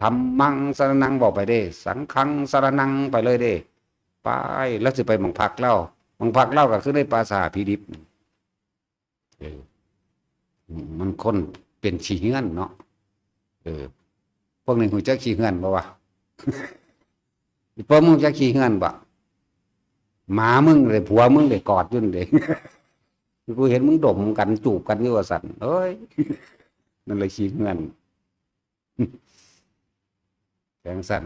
ธัมมังสรณัง เว้าไปเด้ สังฆังสรณัง ไปเลยเด้ ไป แล้วสิไปหม่องพักลาว หม่องพักลาวก็คือในป่าช้าผีดิบ เออ มันคนเป็นขี้เหื่อนเนาะ ออ พวกนี้ฮู้จักขี้เฮือนบ่วะ อีป้อมฮู้จักขี้เฮือนบ่ หมามึงเลย ผัวมึงเลยกอดอยู่นั่นเด้ กูเห็นมึงดมกันจูบกันอยู่ว่าซั่น เอ้ย นั่นเลยขี้เฮือน จั่งซั่น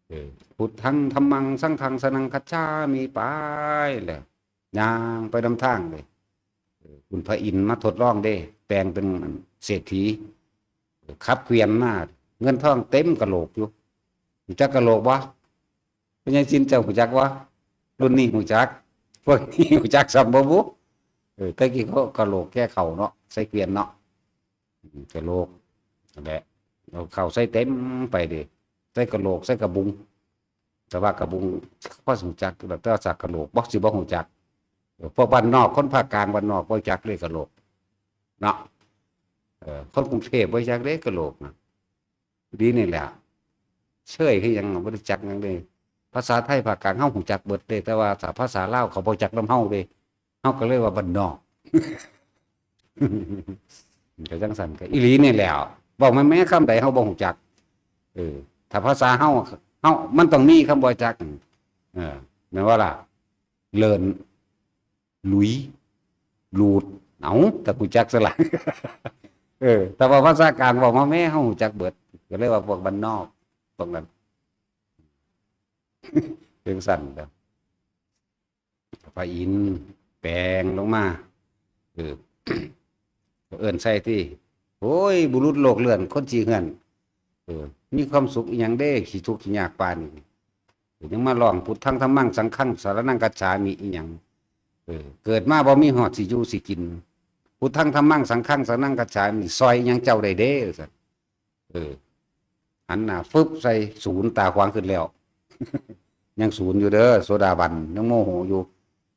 เออ พุทธังธัมมังสังฆังสรณังคัจฉามิ ไปแล้ว ย่างไปนำทางเลย เออ คุณพระอินทร์มาทดลองเด้ แปลงเป็นเศรษฐี เออ ขับเกวียนมา เงินทองเต็มกะโหลกอยู่ ฮู้จักกะโหลกบ่ พ่อใหญ่ชินเจ้าฮู้จักบ่ รุ่นนี้ฮู้จัก พวกนี้ฮู้จักซ้ำบ่บุ เออ แต่กี้เขากะโหลกแก่เข้าเนาะ ใส่เกวียนเนาะ อืม กะโหลก นั่นแหละ เอาเข้าใส่เต็มไปเด้ ใส่กะโหลก ใส่กะบุง แต่ว่ากะบุง พอฮู้จัก แต่ว่าสักกะโหลก บ่ สิบ่ฮู้จัก เออ พวกบ้านนอก คนภาคกลางบ้านนอก บ่จักเลยกะโหลก เนาะ เออ คนกรุงเทพฯ บ่จักเลยกะโหลกนะ ดีนี่แหละ เชยคือหยัง บ่ได้จักหยังเลย ภาษาไทยภาคกลางเฮาฮู้จักเบิดเด้ แต่ว่าถ้าภาษาลาวเขาบ่จักนำเฮาเด้ เฮาก็เลยว่าบ้านนอก ก็จั่งซั่น ก็อีหลีนี่แหล้ว เว้าแม่นๆ คำใดเฮาบ่ฮู้จัก เออ ถ้าภาษาเฮา เฮา มันต้องมีคำบ่จัก เออ แม่นบ่ล่ะ เลิน หลุย หลูด เอ้า แต่ฮู้จักซะล่ะ เออ แต่ว่าภาษากลางเว้ามาแม่ เฮาฮู้จักเบิด ก็เลยว่าพวกบ้านนอก พวกนั้น จั่งซั่นเด้อ พระอินทร์แปลงลงมา เออ เอิ้นใส่ติ โอ้ย บุรุษโลกเลื่อน คนขี้เฮือน เออ มีความสุขอีหยังเด้ ขี้ทุกข์ขี้ยากปานนี้ ยังมาร้องพุทธังธัมมังสังฆังสรณังคัจฉามิอีหยัง เออ เกิดมาบ่มีฮอดสิอยู่สิกิน พุทธังธัมมังสังฆังสรณังคัจฉามิ ซ่อยอีหยังเจ้าได้เด้ ว่าซั่น เออ หันหน้าฟึบใส่ศูนย์ ตาขวางขึ้นแล้ว ยังศูนย์อยู่เด้อ โสดาบัน ยังโมโหอยู่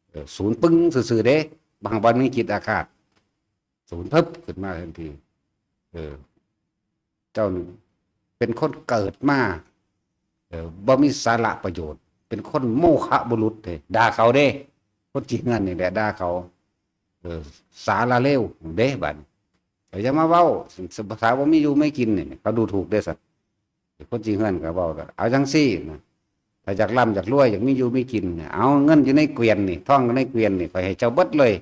เออ ศูนย์ปึ้งซื่อๆ เด้ บางวันมีจิตอาฆาต ศูนย์พึบขึ้นมาทันที เออ เจ้านี่เป็นคนเกิดมา เออ บ่มีสาระประโยชน์ เป็นคนโมฆะบุรุษเด้ ด่าเขาเด้ คนขี้เฮือนนี่แหละด่าเขา เออ สาระเลวเด้ บัดนี้ เออ อย่ามาเว้า ภาษาบ่มีอยู่ไม่กินนี่ เขาดูถูกเด้สัตว์ คนขี้เฮือนก็เว้า เอาจั่งซี่นะ ถ้าอยากร่ำอยากรวย อยากมีอยู่มีกินเนี่ย เอาเงินอยู่ในเกวียนนี่ ทองอยู่ในเกวียนนี่ ข้อยให้เจ้าเบิดเลย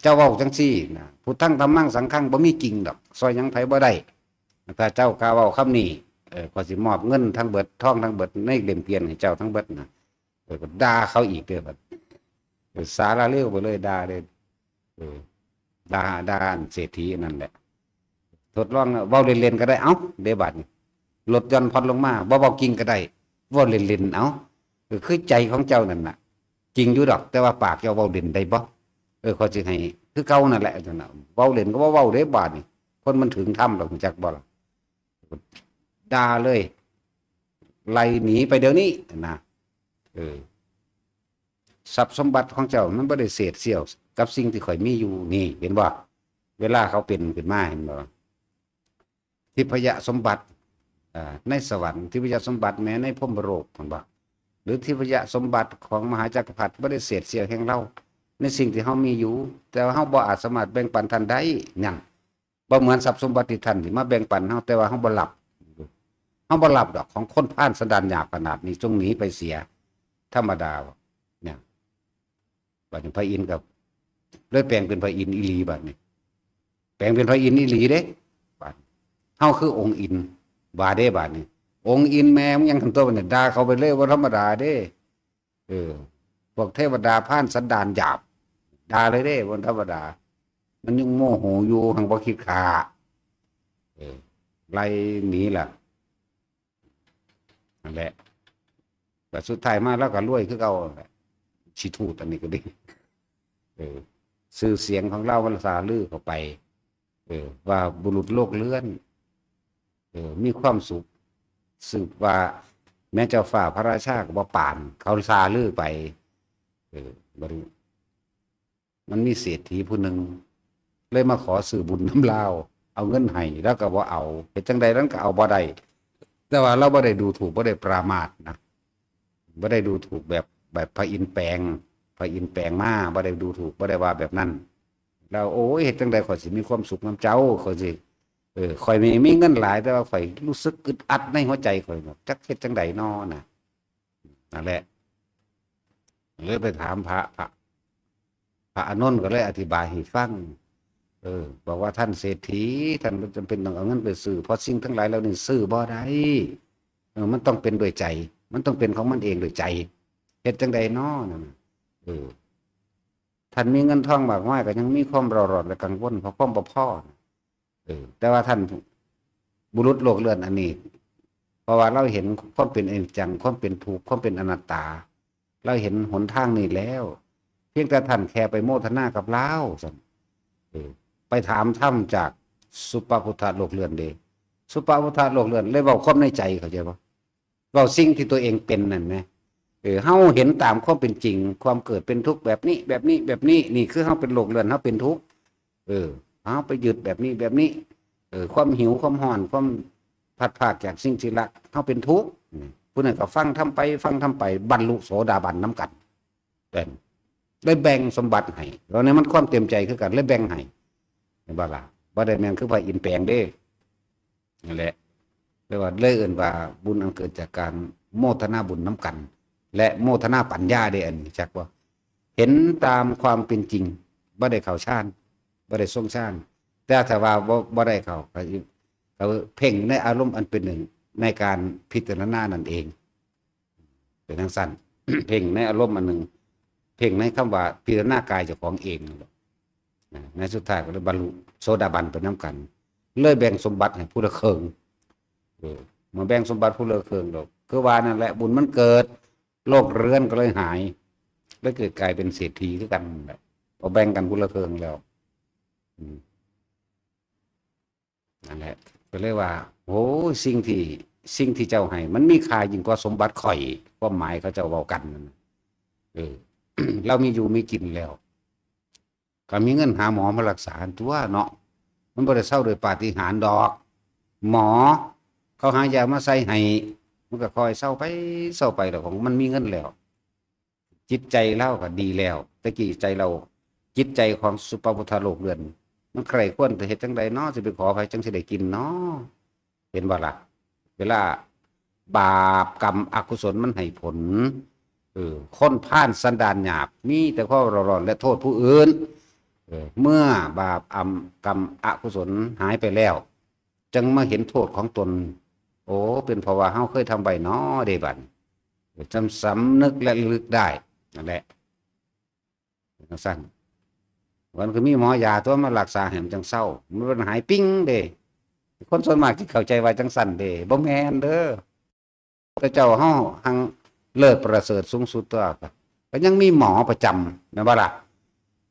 เจ้าเว้าจั่งซี่นะ พุทธังธัมมังสังฆัง บ่มีจริงดอก ซ่อยหยังไผบ่ได้ ถ้าเจ้ากล้าเว้าคำนี้ เออ ข้อยสิมอบเงินทั้งเบิด ทองทั้งเบิด ในเล่มเกวียนให้เจ้าทั้งเบิดนะ เออ ก็ด่าเขาอีกเด้อบัด เออ สาระเลวไปเลย ด่าเลย เออ ด่า ด่าอันเศรษฐีนั่นแหละ ทดลองนะ เว้าเล่นๆ ก็ได้ เอ้า เด้บัดนี้ ลดหย่อนผ่อนลงมา บ่เว้าจริงก็ได้ เว้าเล่นๆ เอ้า เออ คือใจของเจ้านั่นน่ะ จริงอยู่ดอก แต่ว่าปากเจ้าเว้าเล่นได้บ่ เออ ข้อยสิให้คือเก่านั่นแหละ นั่นน่ะ เว้าเล่นก็บ่เว้าเด้ บาดนี้ คนมันถึงธรรมแล้ว รู้จักบ่ล่ะ ด่าเลย ไล่หนีไปเดี๋ยวนี้นะ เออ ทรัพย์สมบัติของเจ้ามันบ่ได้เศษเสี้ยวกับสิ่งที่ข้อยมีอยู่นี่ เห็นบ่ เวลาเขาเป็นขึ้นมา เห็นบ่ ทิพยสมบัติ อ่า ในสวรรค์ ทิพยสมบัติแม้ในพรหมโลก เห็นบ่ หรือทิพยสมบัติของมหาจักรพรรดิบ่ได้เศษเสี้ยวแห่งเรา ในสิ่งที่เฮามีอยู่ แต่ว่าเฮาบ่อาจสามารถแบ่งปันท่านได้ นั่น บ่เหมือนทรัพย์สมบัติที่ท่านสิมาแบ่งปันเฮา แต่ว่าเฮาบ่รับ เฮาบ่รับดอก ของคนพาลสันดานหยาบขนาดนี้ จงหนีไปเสีย ธรรมดา เนี่ย บัดนี้พระอินทร์ก็เลยแปลงเป็นพระอินทร์อีหลีบัดนี้ แปลงเป็นพระอินทร์อีหลีเด้ บัด เฮาคือองค์อิน ว่าเด้บัดนี้ องค์อินแม่มึงยังทำตัวบัดนี้ ด่าเขาไปเลย บ่ธรรมดาเด้ เออ พวกเทวดาพาลสันดานหยาบ ด่าเลยเด้ บ่ธรรมดา มันยังโมโหอยู่ หังบ่คิดฆ่า เออ ไล่หนีล่ะ นั่นแหละ แต่สุดท้ายมาลาวก็รวยคือเก่าแหละ ขี้ถูดอันนี้ก็ดี เออ ชื่อเสียงของลาวมันซาลือเข้าไป เออ ว่าบุรุษโลกเลื่อน เออ มีความสุข สืบว่าแม้เจ้าฟ้าพระราชาก็บ่ปาน เขาซาลือไป เออ บัดนี้ มันมีเศรษฐีผู้หนึ่ง เลยมาขอซื้อบุญนำลาว เอาเงินให้ ลาวก็บ่เอา เฮ็ดจั่งใดลาวก็เอาบ่ได้ แต่ว่าลาวบ่ได้ดูถูก บ่ได้ประมาทนะ บ่ได้ดูถูกแบบ แบบพระอินทร์แปลง พระอินทร์แปลงมา บ่ได้ดูถูก บ่ได้ว่าแบบนั้น ลาว โอ้ย เฮ็ดจั่งใดข้อยสิมีความสุขนำเจ้า ข้อยสิ เออ ข่อยมี มีเงินหลาย แต่ว่าข่อยรู้สึกอึดอัดในหัวใจข่อย จักเฮ็ดจั่งใดน้อนะ นั่นแหละ เลยไปถามพระ พระ พระอานนท์ก็เลยอธิบายให้ฟัง เออ บอกว่าท่านเศรษฐี ท่านบ่จำเป็นต้องเอาเงินไปซื้อ เพราะสิ่งทั้งหลายเหล่านี้ซื้อบ่ได้ เออ มันต้องเป็นด้วยใจ มันต้องเป็นของมันเองด้วยใจ เฮ็ดจั่งใดน้อนั่นน่ะ เออ ท่านมีเงินทองมากมายก็ยังมีความเร่าร้อนและกังวลเพราะความบ่พอ เออ แต่ว่าท่านบุรุษโลกเลื่อนอันนี้ เพราะว่าเราเห็นความเป็นอนิจจัง ความเป็นทุกข์ ความเป็นอนัตตา เราเห็นหนทางนี้แล้ว เพียงแต่ท่านแค่ไปโมทนากับลาวซั่น เออ ไปถามธรรมจากสุปพุทธะโลกเลื่อนเด้ สุปพุทธะโลกเลื่อนเลยเว้าความในใจ เข้าใจบ่ เว้าสิ่งที่ตัวเองเป็นนั่นนะ เออ เฮาเห็นตามความเป็นจริง ความเกิดเป็นทุกข์แบบนี้ แบบนี้ แบบนี้ นี่คือเฮาเป็นโลกเลื่อน เฮาเป็นทุกข์ เออ เฮาไปยึดแบบนี้ แบบนี้ เออ ความหิว ความฮ้อน ความพลัดพรากจากสิ่งที่รัก เฮาเป็นทุกข์ อืม ผู้นั้นก็ฟังธรรมไป ฟังธรรมไป บรรลุโสดาบันนำกัน เป็น ได้แบ่งสมบัติให้ ตอนนี้มันความเต็มใจคือกัน เลยแบ่งให้ เห็นบ่ล่ะ บ่ได้แม่นคือพระอินทร์แปลงเด้ นั่นแหละ เรียกว่า เลยเอิ้นว่าบุญอันเกิดจากการโมทนาบุญนำกัน และโมทนาปัญญาเด้ อันนี้จักบ่ เห็นตามความเป็นจริง บ่ได้เข้าฌาน บ่ได้ทรงฌาน แต่ถ้าว่าบ่ บ่ได้เข้า ก็ ก็เพ่งในอารมณ์อันเป็นหนึ่งในการพิจารณานั่นเอง เป็นจั่งซั่น เพ่งในอารมณ์อันหนึ่ง เพ่งในคำว่าพิจารณากายเจ้าของเองนั่นแหละ นะ ในสุดท้ายก็เลยบรรลุโสดาบันไปนำกัน เลยแบ่งสมบัติให้ผู้ละเคิ่ง เออ มาแบ่งสมบัติผู้ละเคิ่งดอก คือว่านั่นแหละ บุญมันเกิด โลกเรือนก็เลยหาย แล้วเกิดกลายเป็นเศรษฐีคือกันนั่นแหละ พอแบ่งกันผู้ละเคิ่งแล้ว อืม นั่นแหละ ก็เลยว่า โอ้ย สิ่งที่ สิ่งที่เจ้าให้ มันมีค่ายิ่งกว่าสมบัติข่อย ความหมายเขาเจ้าเว้ากันนั่นน่ะ เออ เรามีอยู่มีกินแล้ว ก็มีเงินหาหมอมารักษาตัวเนาะ มันบ่ได้เซาโดยปาฏิหาริย์ดอก หมอ เขาหายามาใส่ให้ มันก็ค่อยเซาไป เซาไป แล้วของมันมีเงินแล้ว จิตใจเราก็ดีแล้ว แต่กี้ใจเรา จิตใจของสุปพุทธะโลกเลื่อน มันใคร่ควรแต่เฮ็ดจั่งใดน้อ สิไปขอไผจั่งสิได้กินน้อ เห็นบ่ล่ะ เวลาบาปกรรมอกุศลมันให้ผล เออ คนพาลสันดานหยาบ มีแต่ความเร่าร้อนและโทษผู้อื่น เออ เมื่อบาปอำ กรรมอกุศลหายไปแล้ว จั่งมาเห็นโทษของตน โอ้ เป็นเพราะว่าเฮาเคยทำไว้น้อเด้บัดนี้ เออ จำ สำนึกและระลึกได้ นั่นแหละ จั่งซั่น มันก็มีหมอยาตัวมารักษาให้มันจั่งเซา มันบ่หายปิ้งเด้ คนส่วนมากสิเข้าใจว่าจั่งซั่นเด้ บ่แม่นเด้อ แต่เจ้าเฮาหังเลิศประเสริฐสูงสุดตัว ก็ยังมีหมอประจำ แม่นบ่ล่ะ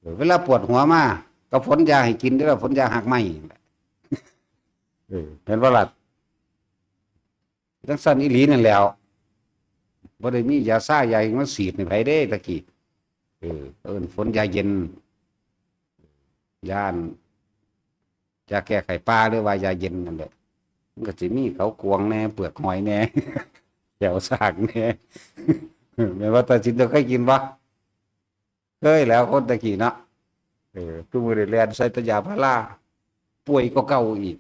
เออ เวลาปวดหัวมา ก็ฝนยาให้กินเด้อ ฝนยาหักไม้ เออ แม่นบ่ล่ะ จั่งซั่นอีหลีนั่นแหล้ว บ่ได้มียาซ่ายาหยังมาฉีดให้ไผเด้ตะกี้ เออ เอิ้นฝนยาเย็น ยาอัน ยาแก้ไขป่า หรือว่ายาเย็นนั่นแหละ มันก็สิมีเขากวางแหน่ เปลือกหอยแหน่ แก้วสากแหน่ แม่นว่าตาสินเจ้าเคยกินบ่ เคยแหล้ว คนตะกี้เนาะ เออ ทุกมื้อนี้แล่นใส่แต่ยาพารา ป่วยกว่าเก่าอีก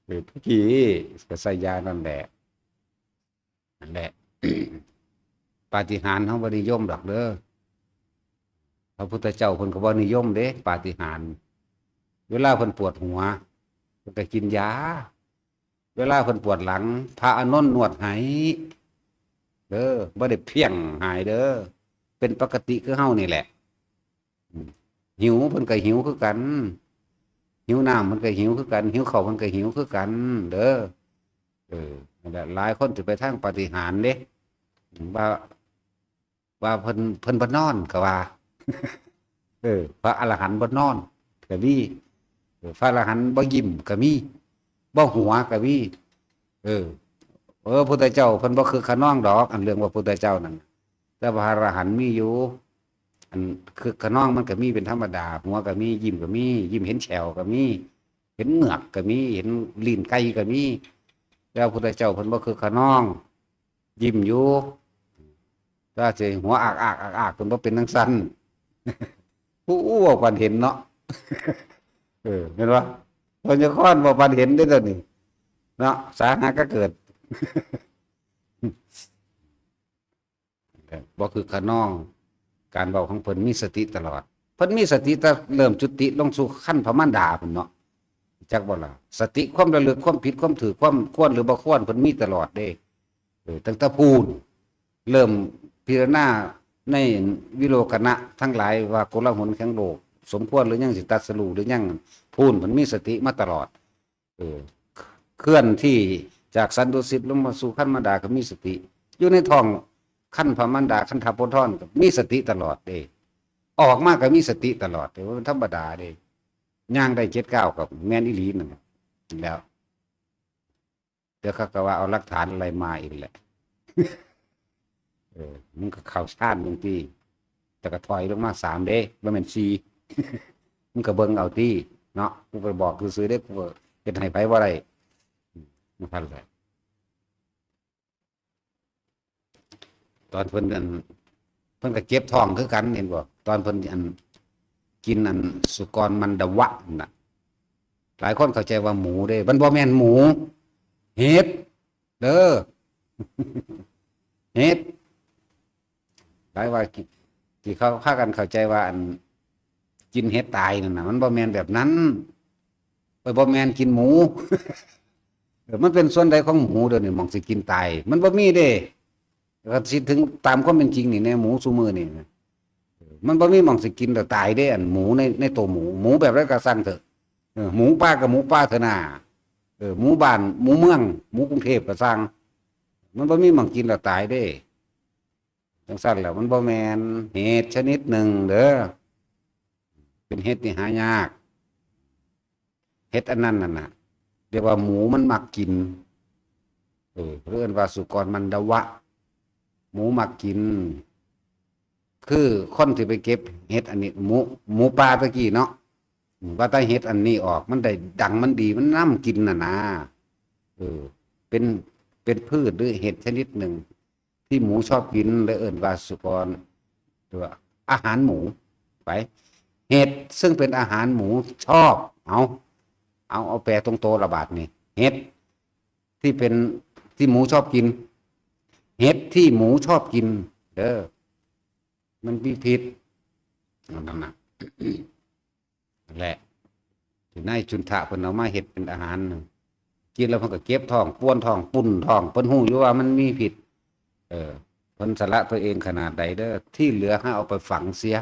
เออ ตะกี้ก็ใส่ยานั่นแหละ นั่นแหละ ปาฏิหาริย์เฮาบ่นิยมดอกเด้อ พระพุทธเจ้าเพิ่นก็บ่นิยมเด้ ปาฏิหาริย์ เวลาเพิ่นปวดหัว เพิ่นก็กินยา เวลาเพิ่นปวดหลัง พระอานนท์นวดให้ เด้อ บ่ได้เพี้ยงหายเด้อ เป็นปกติคือเฮานี่แหละ อืม หิวเพิ่นก็หิวคือกัน หิวน้ำเพิ่นก็หิวคือกัน หิวข้าวเพิ่นก็หิวคือกัน เด้อ เออ นั่นแหละ หลายคนสิไปทางปาฏิหาริย์เด้ ว่า ว่าเพิ่น เพิ่นบ่นอนก็ว่า เออ พระอรหันต์บ่นอนก็มี เออ พระอรหันต์บ่ยิ้มก็มี บ่หัวก็มี เออ เออ พุทธเจ้าเพิ่นบ่คึกคะนองดอก อันเรื่องว่าพุทธเจ้านั่น แต่พระอรหันต์มีอยู่ อันคึกคะนองมันก็มีเป็นธรรมดา หัวก็มี ยิ้มก็มี ยิ้มเห็นแฉ่วก็มี เห็นเหงือกก็มี เห็นลิ้นไก่ก็มี แต่พระพุทธเจ้าเพิ่นบ่คึกคะนอง ยิ้มอยู่ ถ้าสิหัวอากๆๆๆ เพิ่นบ่เป็นจั่งซั่น ผู้อู้เว้าปานเห็นเนาะ เออ แม่นบ่ พญาคอนบ่ปานเห็นได้อตัวนี้ เนาะ สาหาก็เกิด บ่คือขนอง การเว้าของเพิ่นมีสติตลอด เพิ่นมีสติแต่เริ่มจุติลงสู่ครรภ์พระมารดาพุ้นเนาะ จักบ่ล่ะ สติความระลึก ความผิด ความถูก ความควรหรือบ่ควร เพิ่นมีตลอดเด้ เออ ตั้งแต่พู้น เริ่มพิจารณาในวิโลกนะทั้งหลายว่าโกลาหลแห่งโลก สมควรหรือยัง สิตรัสรู้หรือยัง พู้น เพิ่นมีสติมาตลอด เออ เคลื่อนที่จากสันตุสิตลงมาสู่ครรภ์มารดาก็มีสติ อยู่ในท้องครรภ์พระมารดา ครรภ์โพธิ์ทองก็มีสติตลอดเด้ ออกมาก็มีสติตลอดเด้ ว่ามันธรรมดาเด้ ย่างได้เจ็ดก้าวก็แม่นอีหลีนั่นแหละ แล้ว เดี๋ยวเขาก็ว่าเอาหลักฐานอะไรมาอีกแหละ เออ มึงก็เข้าฌานมึงติ แต่ก็ถอยลงมาสามเด้ บ่แม่นสี่ มึงก็เบิ่งเอาติ เนาะ กูไปบอกซื่อๆเด้ กูก็เฮ็ดให้ไผบ่ได้ มันพันแหละ ตอนเพิ่นอัน เพิ่นก็เจ็บท้องคือกัน เห็นบ่ ตอนเพิ่นอัน กินอันสุกรมันดวะนั่นน่ะ หลายคนเข้าใจว่าหมูเด้ มันบ่แม่นหมู เห็ด เด้อ เห็ด หลายว่ากิ ที่เขาพากันเข้าใจว่าอัน กินเห็ดตายนั่นน่ะ มันบ่แม่นแบบนั้น เอ้ย บ่แม่นกินหมู เออ มันเป็นส่วนใดของหมูเดี๋ยวนี้หม่องสิกินตาย มันบ่มีเด้ ก็สิถึงตามความเป็นจริงนี่แน่ หมูซุมื้อนี่นะ เออ มันบ่มีหม่องสิกินแล้วตายเด้ อันหมูใน ในตัวหมู หมูแบบใดก็ซ่างเถอะ เออ หมูป่าก็หมูป่าเถอะนา เออ หมูบ้าน หมูเมือง หมูกรุงเทพก็ซ่าง มันบ่มีหม่องกินแล้วตายเด้ จั่งซั้นแล้วมันบ่แม่นเห็ดชนิดหนึ่งเด้อ เป็นเห็ดที่หายาก เห็ดอันนั้นน่ะนะ เรียกว่าหมูมันมักกิน เออ เรียกว่าสุกรมันดวะ หมูมักกิน คือคนที่ไปเก็บเห็ดอันนี้ หมู หมูป่าตะกี้เนาะ อืม ว่าแต่เห็ดอันนี้ออก มันได้ดังมันดี มันนำกินน่ะนะ เออ เป็น เป็นพืชหรือเห็ดชนิดหนึ่ง ที่หมูชอบกิน และเอิ้นว่าสุกร หรือว่าอาหารหมู ไป เห็ดซึ่งเป็นอาหารหมูชอบ เอา เอา เอาแปลตรงตัวละบาดนี่ เห็ดที่เป็น ที่หมูชอบกิน เห็ดที่หมูชอบกิน เด้อ มันมีพิษ นั่นน่ะ นั่นแหละ ที่นายจุนทะเพิ่นเอามาเฮ็ดเป็นอาหารน่ะ กินแล้วเพิ่นก็เจ็บท้อง ปวดท้อง ปุ้นท้อง เพิ่นฮู้อยู่ว่ามันมีพิษ เออ เพิ่นสละตัวเองขนาดใดเด้อ ที่เหลือให้เอาไปฝังเสีย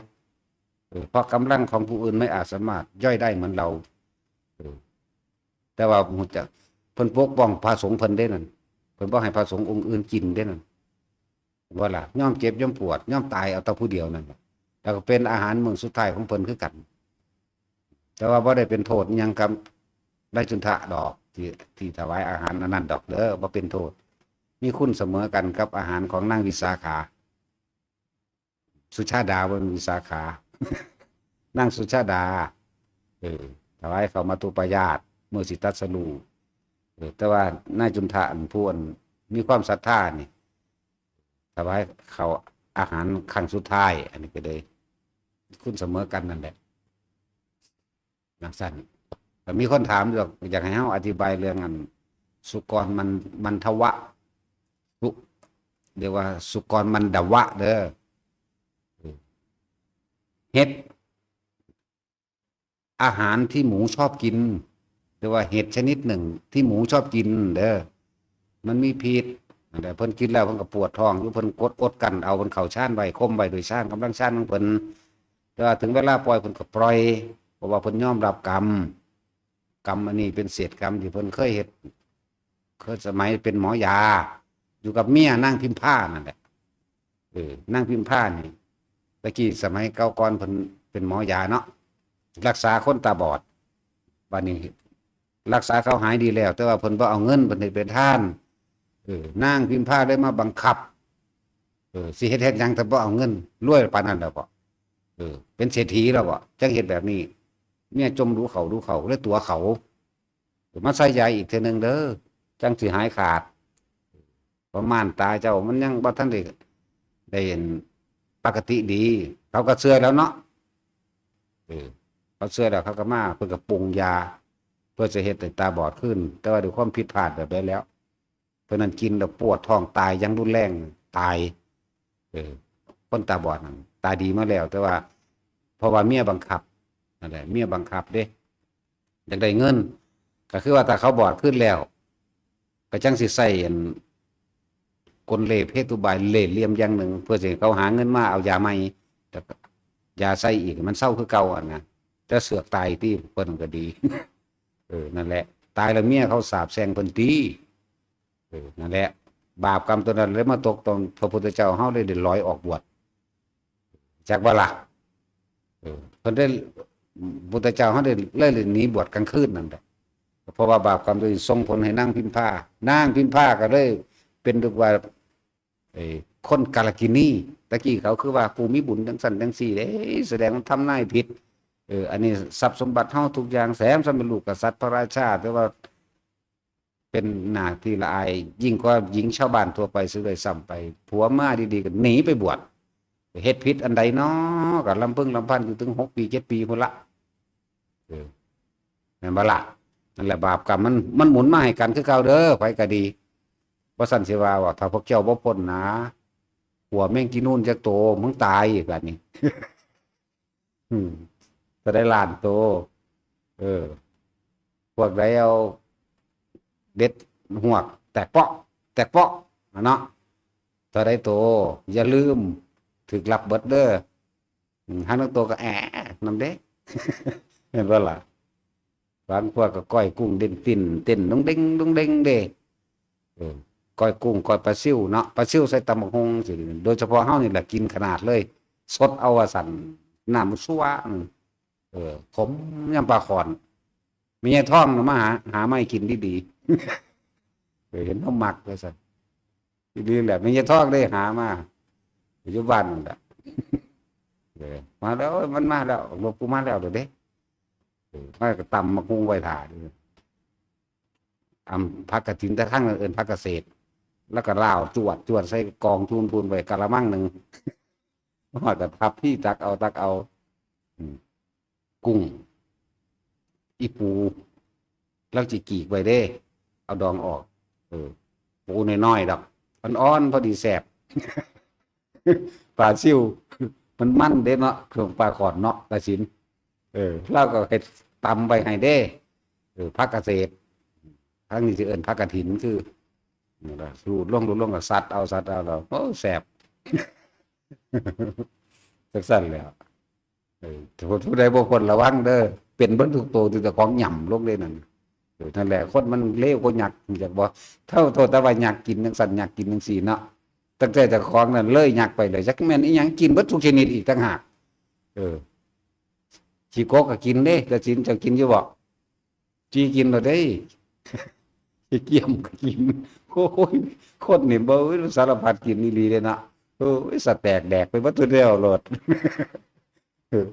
เออ เพราะกำลังของผู้อื่นไม่อาจสามารถย่อยได้เหมือนเรา เออ แต่ว่าฮู้จัก เพิ่นปกป้องพระสงฆ์เพิ่นเด้นั่น เพิ่นบ่ให้พระสงฆ์องค์อื่นกินเด้นั่น ว่าล่ะ ยอมเจ็บ ยอมปวด ยอมตายเอาแต่ผู้เดียวนั่นล่ะ แล้วก็เป็นอาหารมื้อสุดท้ายของเพิ่นคือกัน แต่ว่าบ่ได้เป็นโทษอิหยังกับนายจุนทะดอก ที่ ที่ถวายอาหารอันนั้นดอกเด้อ บ่เป็นโทษ มีคุณเสมอกันกับอาหารของนางวิสาขา สุชาดา บ่แม่นวิสาขา นางสุชาดา เออ ถวายข้าวมัตถุปายาตร มื้อสิตรัสรู้ เออ แต่ว่านายจุนทะอันผู้อันมีความศรัทธานี่ ถวายข้าวอาหารครั้งสุดท้าย อันนี้ก็เลย คุณเสมอกันนั่นแหละ จั่งซั้น ก็มีคนถามอยู่ อยากให้เฮาอธิบายเรื่องอัน สุกรมัน มันทวะ สุ เรียกว่าสุกรมันดวะเด้อ เห็ด อาหารที่หมูชอบกิน หรือว่าเห็ดชนิดหนึ่งที่หมูชอบกินเด้อ มันมีพิษ นั่นแหละ เพิ่นกินแล้วเพิ่นก็ปวดท้องอยู่ เพิ่นกดอดกลั้นเอา เพิ่นเข้าฌานไว้ ข่มไว้ด้วยฌาน กำลังฌานของเพิ่น แต่ว่าถึงเวลาปล่อยเพิ่นก็ปล่อย เพราะว่าเพิ่นยอมรับกรรม กรรมอันนี้เป็นเศษกรรมที่เพิ่นเคยเฮ็ด เคยสมัยเป็นหมอยา อยู่กับเมียนางพิมพานั่นแหละ เออ นางพิมพานี่ ตะกี้สมัยเก่าก่อนเพิ่นเป็นหมอยาเนาะ รักษาคนตาบอด บัดนี้ รักษาเขาหายดีแล้ว แต่ว่าเพิ่นบ่เอาเงิน เพิ่นให้เป็นทาน เออ นางพิมพาเลยมาบังคับ เออ สิเฮ็ด เฮ็ดหยังถ้าบ่เอาเงิน รวยปานนั้นแล้วบ่ เออ เป็นเศรษฐีแล้วบ่ จั่งเฮ็ดแบบนี้ เมียจมดูเขา ดูเขา เลยตั๋วเขา มาใส่ยาอีกเทื่อหนึ่งเด้อ จั่งสิหายขาด ประมาณตาเจ้ามันยังบ่ทันได้ ได้ปกติดี เขาก็เชื่อแล้วเนาะ เออ เขาเชื่อแล้วเขาก็มา เพิ่นก็ปรุงยา เพื่อจะเฮ็ดให้ตาบอดคืน แต่ว่าด้วยความผิดพลาดแบบใดแล้ว เพิ่นนั้นกินแล้วปวดท้องตายอย่างรุนแรง ตาย เออ คนตาบอดนั่นตาดีมาแล้ว แต่ว่า เพราะว่าเมียบังคับ นั่นแหละ เมียบังคับเด้ อยากได้เงิน ก็คือว่าถ้าเขาบอดคืนแล้ว ก็จั่งสิใช้อัน กลเล่ห์เพศอุบายเล่ห์เหลี่ยมอย่างหนึ่ง เพื่อสิให้เขาหาเงินมาเอายาใหม่ แต่ก็ยาใส่อีกมันเซาคือเก่าหั่นนะ แต่เสือกตายติ เพิ่นก็ดี เออ นั่นแหละ ตายแล้วเมียเขาสาปแช่งเพิ่นติ เออ นั่นแหละ บาปกรรมตัวนั้นเลยมาตกตอนพระพุทธเจ้าเฮาเลยได้ลอยออกบวช จักบ่ล่ะ เออ เพิ่นได้ พุทธเจ้าเฮาได้เลยหนีบวชกลางคืนนั่นแหละ เพราะว่าบาปกรรมตัวนี้ส่งผลให้นางพิมพา นางพิมพาก็เลยเป็นเรียกว่า เอ้ย คนกาลกิณี ตะกี้เขาคือว่ากูมีบุญจั่งซั้นจั่งซี้เด้ แสดงว่าทำนายผิด เออ อันนี้ทรัพย์สมบัติเฮาทุกอย่าง แถมซ้ำเป็นลูกกษัตริย์พระราชา แต่ว่าเป็นหน้าที่ละอาย ยิ่งกว่าหญิงชาวบ้านทั่วไปซะด้วยซ้ำไป ผัวมาดีๆ ก็หนีไปบวช เฮ็ดผิดอันใดน้อ ก็ลำพึงลำพันอยู่ถึงหกปี เจ็ดปีพุ้นละ เออ แม่นบ่ล่ะ นั่นแหละบาปกรรมมัน มันหมุนมาให้กันคือเก่าเด้อ ไผก็ดี บ่ซั้นสิว่า ว่าถ้าพวกเจ้าบ่พ้นนะ ขัวแมงจีนูนจักโต มึงตายบัดนี้ อืม จะได้ล้านโต เออ พวกใดเอาเด็ดหวก แตกเปาะ แตกเปาะ อะเนาะ เท่าใดโต อย่าลืม ถืกลับเบิดเด้อ อืม หางนางโตก็แอะนำเด้ เห็นบ่ล่ะ บางพวกก็ก้อยกุ้งเด่นติ่น เต้นดงเด้งดงเด้งเด้ เออ ก้อยกุ้ง ก้อยปลาซิวเนาะ ปลาซิวใส่ตำบักหุ่งสิ โดยเฉพาะเฮานี่แหละกินขนาดเลย สดเอาว่าซั่น น้ำมันซัว อืม เออ ขมยำปลาข่อน แม่ยายทองน่ะมาหา หามาให้กินดีๆ เออ เห็นเฮามักว่าซั่น อีหลีแหละ แม่ยายทองได้หามา อยู่บ้านนั่นแหละ เออ มาแล้ว โอ้ย มันมาแล้ว หลวงปู่มาแล้วเด้อเด้ เออ มาก็ตำบักหุ่งไว้ถ่าเด้อ อำ ผักกะถิน แต่ทางนั้นเอิ้นผักกะเศษ แล้วก็ลาวจวด จวดใส่กองทูนพูนไว้กะละมังหนึ่ง ฮอดก็ทับพี่ตักเอา ตักเอา อืม กุ้ง อีปู ลาวสิกีกไว้เด้ เอาดองออก เออ ปูน้อยๆ ดอก อ่อนๆ พอดีแซ่บ ปลาซิว มันมันเด้เนาะ เครื่องปลาข่อนเนาะ กะถิน เออ ลาวก็เฮ็ดตำไว้ให้เด้ เออ ผักกะเศษ ทางนี้สิเอิ้นผักกะถิน คือ นั่นล่ะ รูดลง รูดลงก็สัดเอา สัดเอา แล้ว โอ้ แซ่บ จั่งซั้นแหล้ว เออ ผู้ ผู้ใดบ่พ้นระวังเด้อ เป็นเบิดทุกโตที่เจ้าของหย่ำลงเลยนั่น เออ นั่นแหละ คนมันเลวกว่ายักษ์ รู้จักบ่ เท่า โทษแต่ว่ายักษ์กินจั่งซั้น ยักษ์กินจั่งซี้เนาะ ตั้งแต่เจ้าของนั่นเลยยักษ์ไปเลย จักแม่นอีหยัง กินเบิดทุกชนิดอีกต่างหาก เออ ขี้กกก็กินเด้ กะถินเจ้ากินอยู่บ่ จีกินแล้วเด้ ขี้เกียมก็กิน โอ้ย คนนี่เบิ่งสารพัดกินอีหลีเด้เนาะ โอ้ย สะแตกแดกไปเบิดทุกแนวโลด เออ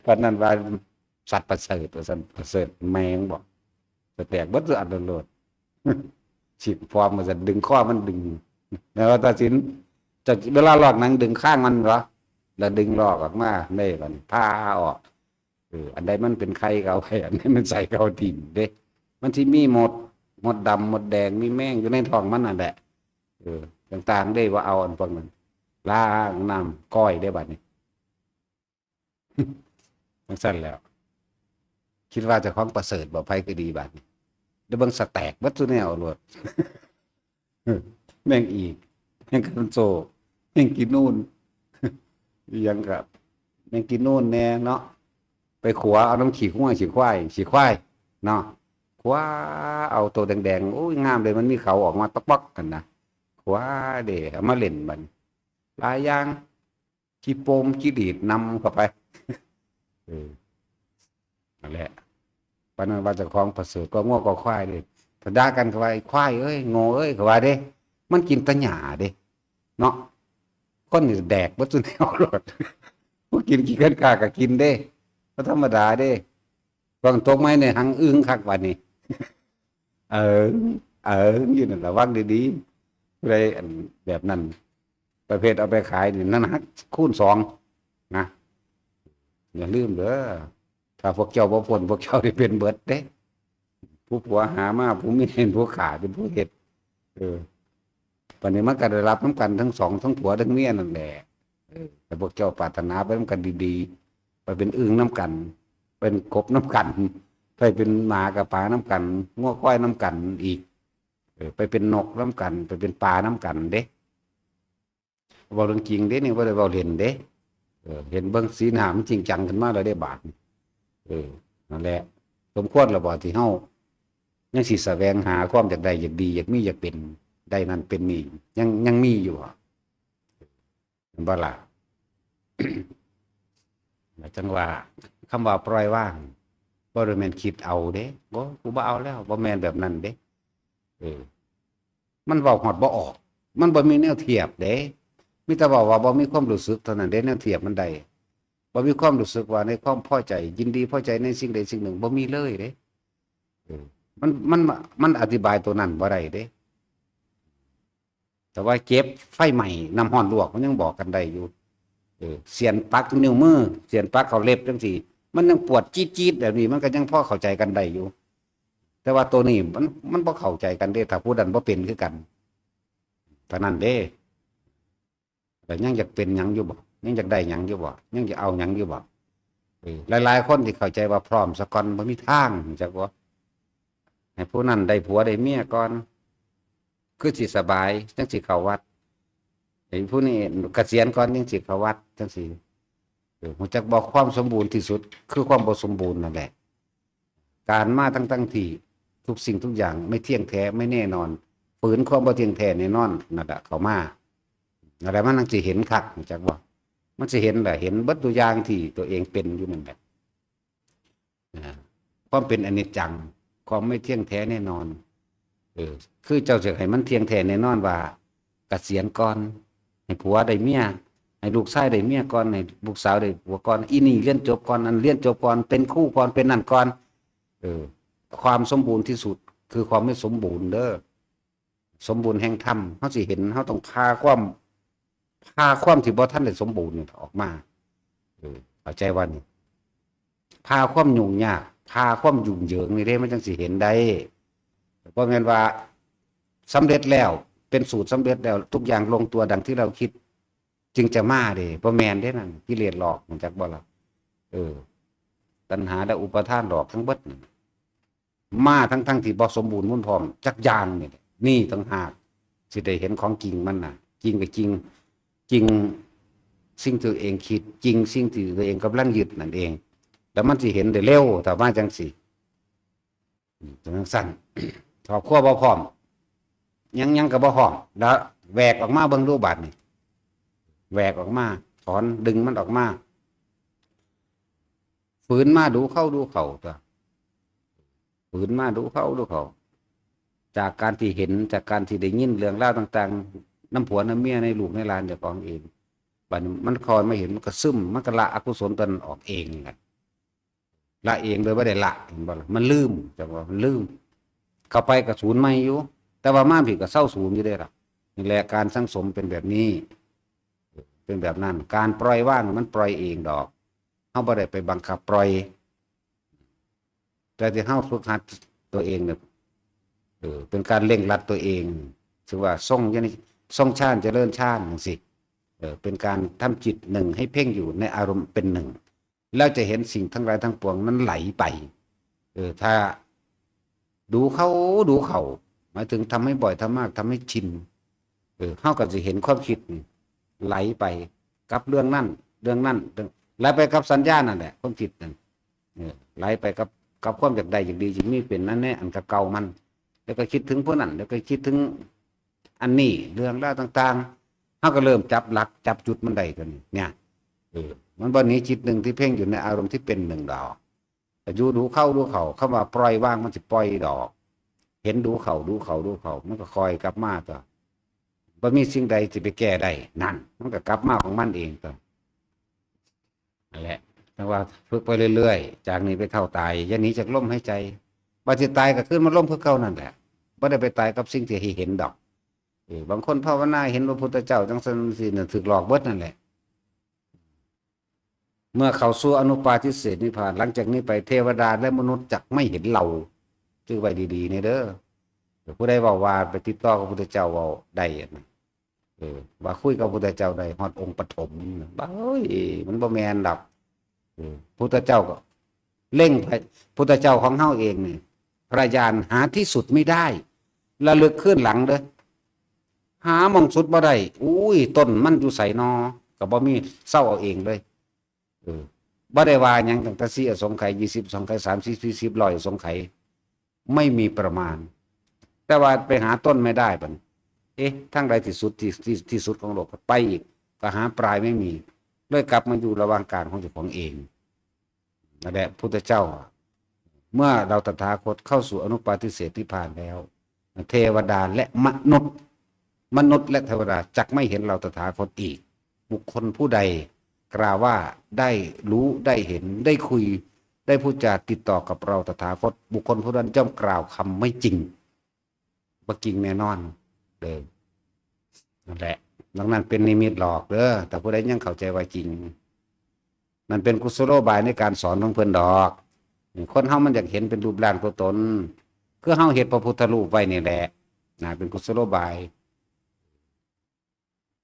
ปานนั้นว่าสัตว์ประเสริฐ ว่าซั่น ประเสริฐแมงบ่ สะแตกเบิดทุกอันโลด สิพร้อมว่าซั่น ดึงคอมันดึง แล้วว่าตัดสิน จะ เวลาลอกหนังดึงคางมันบ่ แล้วดึงลอกออกมาได้บัดนี้ ผ่าออก เออ อันใดมันเป็นไข่ก็เอาไว้ อันใดมันใส่ก็เอาถิ่มเด้ มันสิมีมด มดดำ มดแดง มีแมงอยู่ในท้องมันนั่นแหละ เออ ต่างๆ เด้ ว่าเอาอันพวกนั้น ล้างน้ำก้อยได้บัดนี้ จั่งซั้นแหล้ว คิดว่าเจ้าของประเสริฐบ่ ไผก็ดีบัดนี้ ได้เบิ่งสะแตกเบิดทุกแนวโลด แมงอีก แมงคันโซก แมงกินนูน อีหยังก็ แมงกินนูนแน่เนาะ ไปขัวเอานำขี้งัวขี้ควาย ขี้ควาย เนาะ ขัวเอาโตแดงๆ โอ้ย งามเลย มันมีเขาออกมาต๊อกๆ หั่นนะ ขัวเด้ เอามาเล่นบัดนี้ หลายอย่าง ขี้โปมขี้ดีดนำเข้าไป เออ นั่นแหละ ปานนั้นว่าเจ้าของประเสริฐกว่างัวกว่าควายเด้ ถ้าด่ากันก็ว่า "ไอ้ควายเอ้ย โง่เอ้ย" ก็ว่าเด้ มันกินแต่หญ้าเด้ เนาะ คนนี่แดกเบิดซุแนวโลด ผู้กินขี้เคิ่นข้าก็กินเด้ บ่ธรรมดาเด้ ฟังตกไม้ในหังอึ้งคักบัดนี้ เอิง เอิง อยู่นั่น ระวังดีๆ ผู้ใดอันแบบนั้น ประเภทเอาไปขายนี่ นั่นหักคูณสองนะ อย่าลืมเด้อ ถ้าพวกเจ้าบ่พ้น พวกเจ้าได้เป็นเบิดเด้ ผู้ผัวหามา ผู้เมียเป็นผู้ฆ่า เป็นผู้เฮ็ด เออ บัดนี้มันก็ได้รับนำกันทั้งสอง ทั้งผัวทั้งเมียนั่นแหละ เออ แต่พวกเจ้าปรารถนาไปนำกันดีๆ ไปเป็นอึ่งนำกัน เป็นกบนำกัน ไปเป็นหมากับหมานำกัน งัวควายนำกันอีก เออ ไปเป็นนกนำกัน ไปเป็นปลานำกันเด้ เว้าเรื่องจริงเด้นี่ บ่ได้เว้าเล่นเด้ เออ เห็นเบิ่งสีหน้ามันจริงจังขึ้นมาแล้วเด้บาดนี้ เออ นั่นแหละ สมควรแล้วบ่ที่เฮายังสิแสวงหาความอยากได้ อยากดี อยากมี อยากเป็น ได้นั่นเป็นนี่ ยัง ยังมีอยู่บ่ แม่นบ่ล่ะ จั่งว่า คำว่าปล่อยวาง บ่ได้แม่นคิดเอาเด้ บ่ กูบ่เอาแล้ว บ่แม่นแบบนั้นเด้ เออ มันเว้าฮอดบ่ออก มันบ่มีแนวเทียบเด้ มีแต่เว้าว่าบ่มีความรู้สึกเท่านั้นเด้ แนวเทียบมันได้ บ่มีความรู้สึกว่าในความพอใจ ยินดีพอใจในสิ่งใดสิ่งหนึ่ง บ่มีเลยเด้ เออ มัน มัน มันอธิบายตัวนั้นบ่ได้เด้ แต่ว่าเจ็บไฟไหม้ น้ำร้อนลวก มันยังบอกกันได้อยู่ เออ เสี้ยนปักนิ้วมือ เสี้ยนปักเข้าเล็บจั่งซี้ มันยังปวดจี๊ดๆแบบนี้ มันก็ยังพอเข้าใจกันได้อยู่ แต่ว่าตัวนี้มัน มันบ่เข้าใจกันเด้ ถ้าผู้นั้นบ่เป็นคือกัน เท่านั้นเด้ แต่ยังอยากเป็นหยังอยู่บ่ ยังอยากได้หยังอยู่บ่ ยังอยากเอาหยังอยู่บ่ เออ หลายๆคนที่เข้าใจว่าพร้อมซะก่อน บ่มีทาง จักว่า ให้ผู้นั้นได้ผัวได้เมียก่อน คือสิสบาย จั่งสิเข้าวัด ให้ผู้นี้เกษียณก่อน จั่งสิเข้าวัด จั่งซี้ เออ รู้จักบ่ ความสมบูรณ์ที่สุด คือความบ่สมบูรณ์นั่นแหละ การมาทั้งๆที่ทุกสิ่งทุกอย่างไม่เที่ยงแท้ ไม่แน่นอน ฝืนความบ่เที่ยงแท้แน่นอนนั่นแหละเข้ามา นั่นแหละมันจั่งสิเห็นคัก รู้จักบ่ มันสิเห็นแหละ เห็นเบิดตัวอย่างที่ตัวเองเป็นอยู่นั่นแหละ อ่า ความเป็นอนิจจัง ความไม่เที่ยงแท้แน่นอน เออ คือเจ้าสิให้มันเที่ยงแท้แน่นอนว่า เกษียณก่อน ให้ผัวได้เมีย ให้ลูกชายได้เมียก่อน ให้ลูกสาวได้ผัวก่อน อีนี่เรียนจบก่อน อันเรียนจบก่อน เป็นครูก่อน เป็นนั่นก่อน เออ ความสมบูรณ์ที่สุด คือความไม่สมบูรณ์เด้อ สมบูรณ์แห่งธรรม เฮาสิเห็น เฮาต้องผ่าความ ผ่าความที่บ่ทันได้สมบูรณ์นี่ออกมา เออ เข้าใจว่านี่ ผ่าความยุ่งยาก ผ่าความยุ่งเหยิงนี่เด้ มันจั่งสิเห็นได้ บ่แม่นว่าสำเร็จแล้ว เป็นสูตรสำเร็จแล้ว ทุกอย่างลงตัวดังที่เราคิด จึงจะมาเด้ บ่แม่นเด้นั่น กิเลสหลอก รู้จักบ่ล่ะ เออ ตัณหาและอุปาทานหลอกทั้งเบิดนั่น มาทั้งๆที่บ่สมบูรณ์พู้นพร้อมจักอย่างนี่แหละ นี่ต่างหากสิได้เห็นของจริงมันน่ะ จริงก็จริง จริงสิ่งที่ตัวเองคิด จริงสิ่งที่ตัวเองกำลังยึดนั่นเอง แล้วมันสิเห็นได้เร็ว ถ้ามาจั่งซี้ อืม จั่งซั้น ครอบครัวบ่พร้อม หยัง หยังก็บ่พร้อม แล้วแหวกออกมาเบิ่งดูบาดนี้ แหวกออกมา ถอนดึงมันออกมา ฝืนมาดูเข้าดูเข้าตั๊ว ฝืนมาดูเข้าดูเข้า จากการที่เห็น จากการที่ได้ยินเรื่องราวต่างๆ นำผัวนำเมีย ในลูกในหลานเจ้าของเอง บัดนี้มันค่อยมาเห็น มันก็ซึม มันก็ละอกุศลตัวนั้นออกเองนั่นแหละ ละเองโดยบ่ได้ละ เห็นบ่ล่ะ มันลืม จั่งว่ามันลืม เข้าไปก็สูญใหม่อยู่ แต่ว่ามาพี้ก็เซาสูญอยู่เด้ล่ะ นี่แหละการสั่งสมเป็นแบบนี้ เป็นแบบนั้น การปล่อยวางมันปล่อยเองดอก เฮาบ่ได้ไปบังคับปล่อย แต่ที่เฮาฝึกหัดตัวเองเนี่ย เออ เป็นการเร่งรัดตัวเอง ถือว่าทรงอยู่ใน ทรงฌานเจริญฌานจั่งซี้ เออ เป็นการทำจิตหนึ่งให้เพ่งอยู่ในอารมณ์เป็นหนึ่ง แล้วจะเห็นสิ่งทั้งหลายทั้งปวงนั้นไหลไป เออ ถ้าดูเข้าดูเข้า หมายถึงทำให้บ่อย ทำมาก ทำให้ชิน เออ เฮาก็สิเห็นความคิดนี่ไหลไปกับเรื่องนั้น เรื่องนั้น เรื่อง ไหลไปกับสัญญานั่นแหละ ความคิดนั่น เออ ไหลไปกับ กับความอยากได้ อยากดี อยากมี เป็นนั่นแหละ อันเก่าๆมัน แล้วก็คิดถึงผู้นั้น แล้วก็คิดถึงอันนี้ เรื่องราวต่างๆ เฮาก็เริ่มจับหลัก จับจุดมันได้ตัวนี้ เนี่ย เออ มันบ่หนีจิตหนึ่งที่เพ่งอยู่ในอารมณ์ที่เป็นหนึ่งดอก แต่อยู่ดูเข้าดูเข้า คำว่าปล่อยวางมันสิปล่อยดอก เห็นดูเข้าดูเข้าดูเข้า มันก็ค่อยกลับมาตั๊ว บ่มีสิ่งใดสิไปแก้ได้ นั่น มันก็กลับมาของมันเองตั๊ว นั่นแหละ จั่งว่าฝึกไปเรื่อยๆ จากนี้ไปเท่าตาย อย่าหนีจากลมหายใจ ว่าสิตายก็คืนมาลมคือเก่านั่นแหละ บ่ได้ไปตายกับสิ่งที่ให้เห็นดอก เออ บางคนภาวนาเห็นพระพุทธเจ้าจั่งซั่นจั่งซี้น่ะ ถืกหลอกเบิดนั่นแหละ เมื่อเข้าสู่อนุปาทิเสสนิพพาน หลังจากนี้ไปเทวดาและมนุษย์จักไม่เห็นเรา จ ถือไว้ดีๆ นี่เด้อ ผู้ใดเว้าว่าไปติดต่อกับพุทธเจ้าเว้าได้นะ เออ ว่าคุยกับพุทธเจ้าได้ฮอดองค์ปฐมนะ บ้าเอ้ย มันบ่แม่นดอก เออ พุทธเจ้าก็เร่งไป พุทธเจ้าของเฮาเองนี่ พระญาณหาที่สุดไม่ได้ ระลึกคืนหลังเด้อ หาหม่องสุดบ่ได้ อุ้ย ต้นมันอยู่ไสนอ ก็บ่มี เซาเอาเองเลย เออ บ่ได้ว่าหยังตั้งแต่สี่อสงไขย ยี่สิบอสงไขย สามสิบ สี่สิบ ร้อยอสงไขย ไม่มีประมาณ แต่ว่าไปหาต้นไม่ได้บัดนี้ เอ๊ะ ทางใดที่สุด ที่ ที่ ที่สุดของโลก ไปอีก ก็หาปลายไม่มี เลยกลับมาอยู่ระหว่างกลางของเจ้าของเอง นั่นแหละพุทธเจ้า เมื่อเราตถาคตเข้าสู่อนุปาทิเสสนิพพานแล้ว เทวดาและมนุษย์ มนุษย์และเทวดาจักไม่เห็นเราตถาคตอีก บุคคลผู้ใดกล่าวว่าได้รู้ ได้เห็น ได้คุย ได้พูดจาติดต่อกับเราตถาคต บุคคลผู้นั้นย่อมกล่าวคำไม่จริง บ่จริงแน่นอนเด้อ นั่นแหละ ดังนั้นเป็นนิมิตหลอกเด้อ แต่ผู้ใดยังเข้าใจว่าจริง นั่นเป็นกุศโลบายในการสอนของเพิ่นดอก คนเฮามันอยากเห็นเป็นรูปร่างตัวตน คือเฮาเฮ็ดพระพุทธรูปไว้นี่แหละ นะ เป็นกุศโลบาย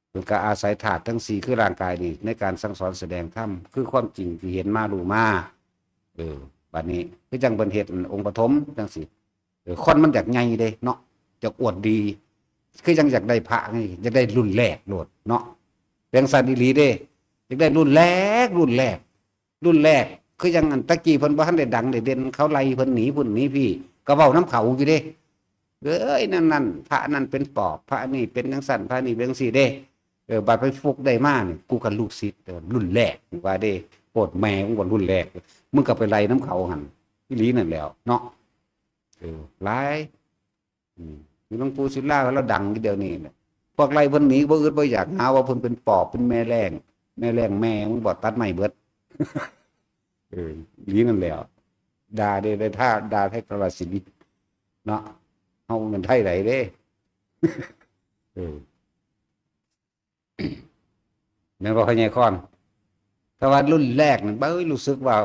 เพิ่นก็อาศัยธาตุทั้งสี่คือร่างกายนี่ ในการสั่งสอนแสดงธรรม คือความจริงที่เห็นมารู้มา เออ บัดนี้คือจั่งเพิ่นเฮ็ดองค์ปฐมจั่งซี้ เออ คนมันอยากใหญ่เด้เนาะ อยากอวดดี คือจั่งอยากได้พระนี่ อยากได้รุ่นแรกโลดเนาะ เป็นจั่งซั้นอีหลีเด้ อยากได้รุ่นแรก รุ่นแรก รุ่นแรก คือจั่งอันตะกี้เพิ่นบ่ทันได้ดังได้เด่น เขาไล่เพิ่นหนีพุ้นหนีพี้ ก็เว้านำเขาอยู่เด้ เอ้ย นั่นนั่น พระนั่นเป็นปอบ พระนี่เป็นจั่งซั้น พระนี่เป็นจั่งซี้เด้ เออ บัดไปฟุกได้มานี่ กูก็ลูกศิษย์ เออ รุ่นแรก ว่าเด้ โพดแม่มึงว่ารุ่นแรก มึงก็ไปไล่นำเขาหั่น อีหลีนั่นแหล้วเนาะ เออ หลาย อืม มีหลวงปู่ศิลา ลาวดังอยู่เดี๋ยวนี้แหละ พวกไล่เพิ่นหนีบ่อึดบ่อยาก หาว่าเพิ่นเป็นปอบ เป็นแม่แล้ง แม่แล้งแม่มึงบ่ตัดไม้เบิด เออ อีหลีนั่นแหล้ว ด่าเด้ ได้ท่าด่าไทยกาฬสินธุ์เนาะ เฮาเป็นไทยใดเด้ เออ แม่นบ่ พ่อใหญ่คอน แต่ว่ารุ่นแรกนั่น เบ้ย รู้สึกว่า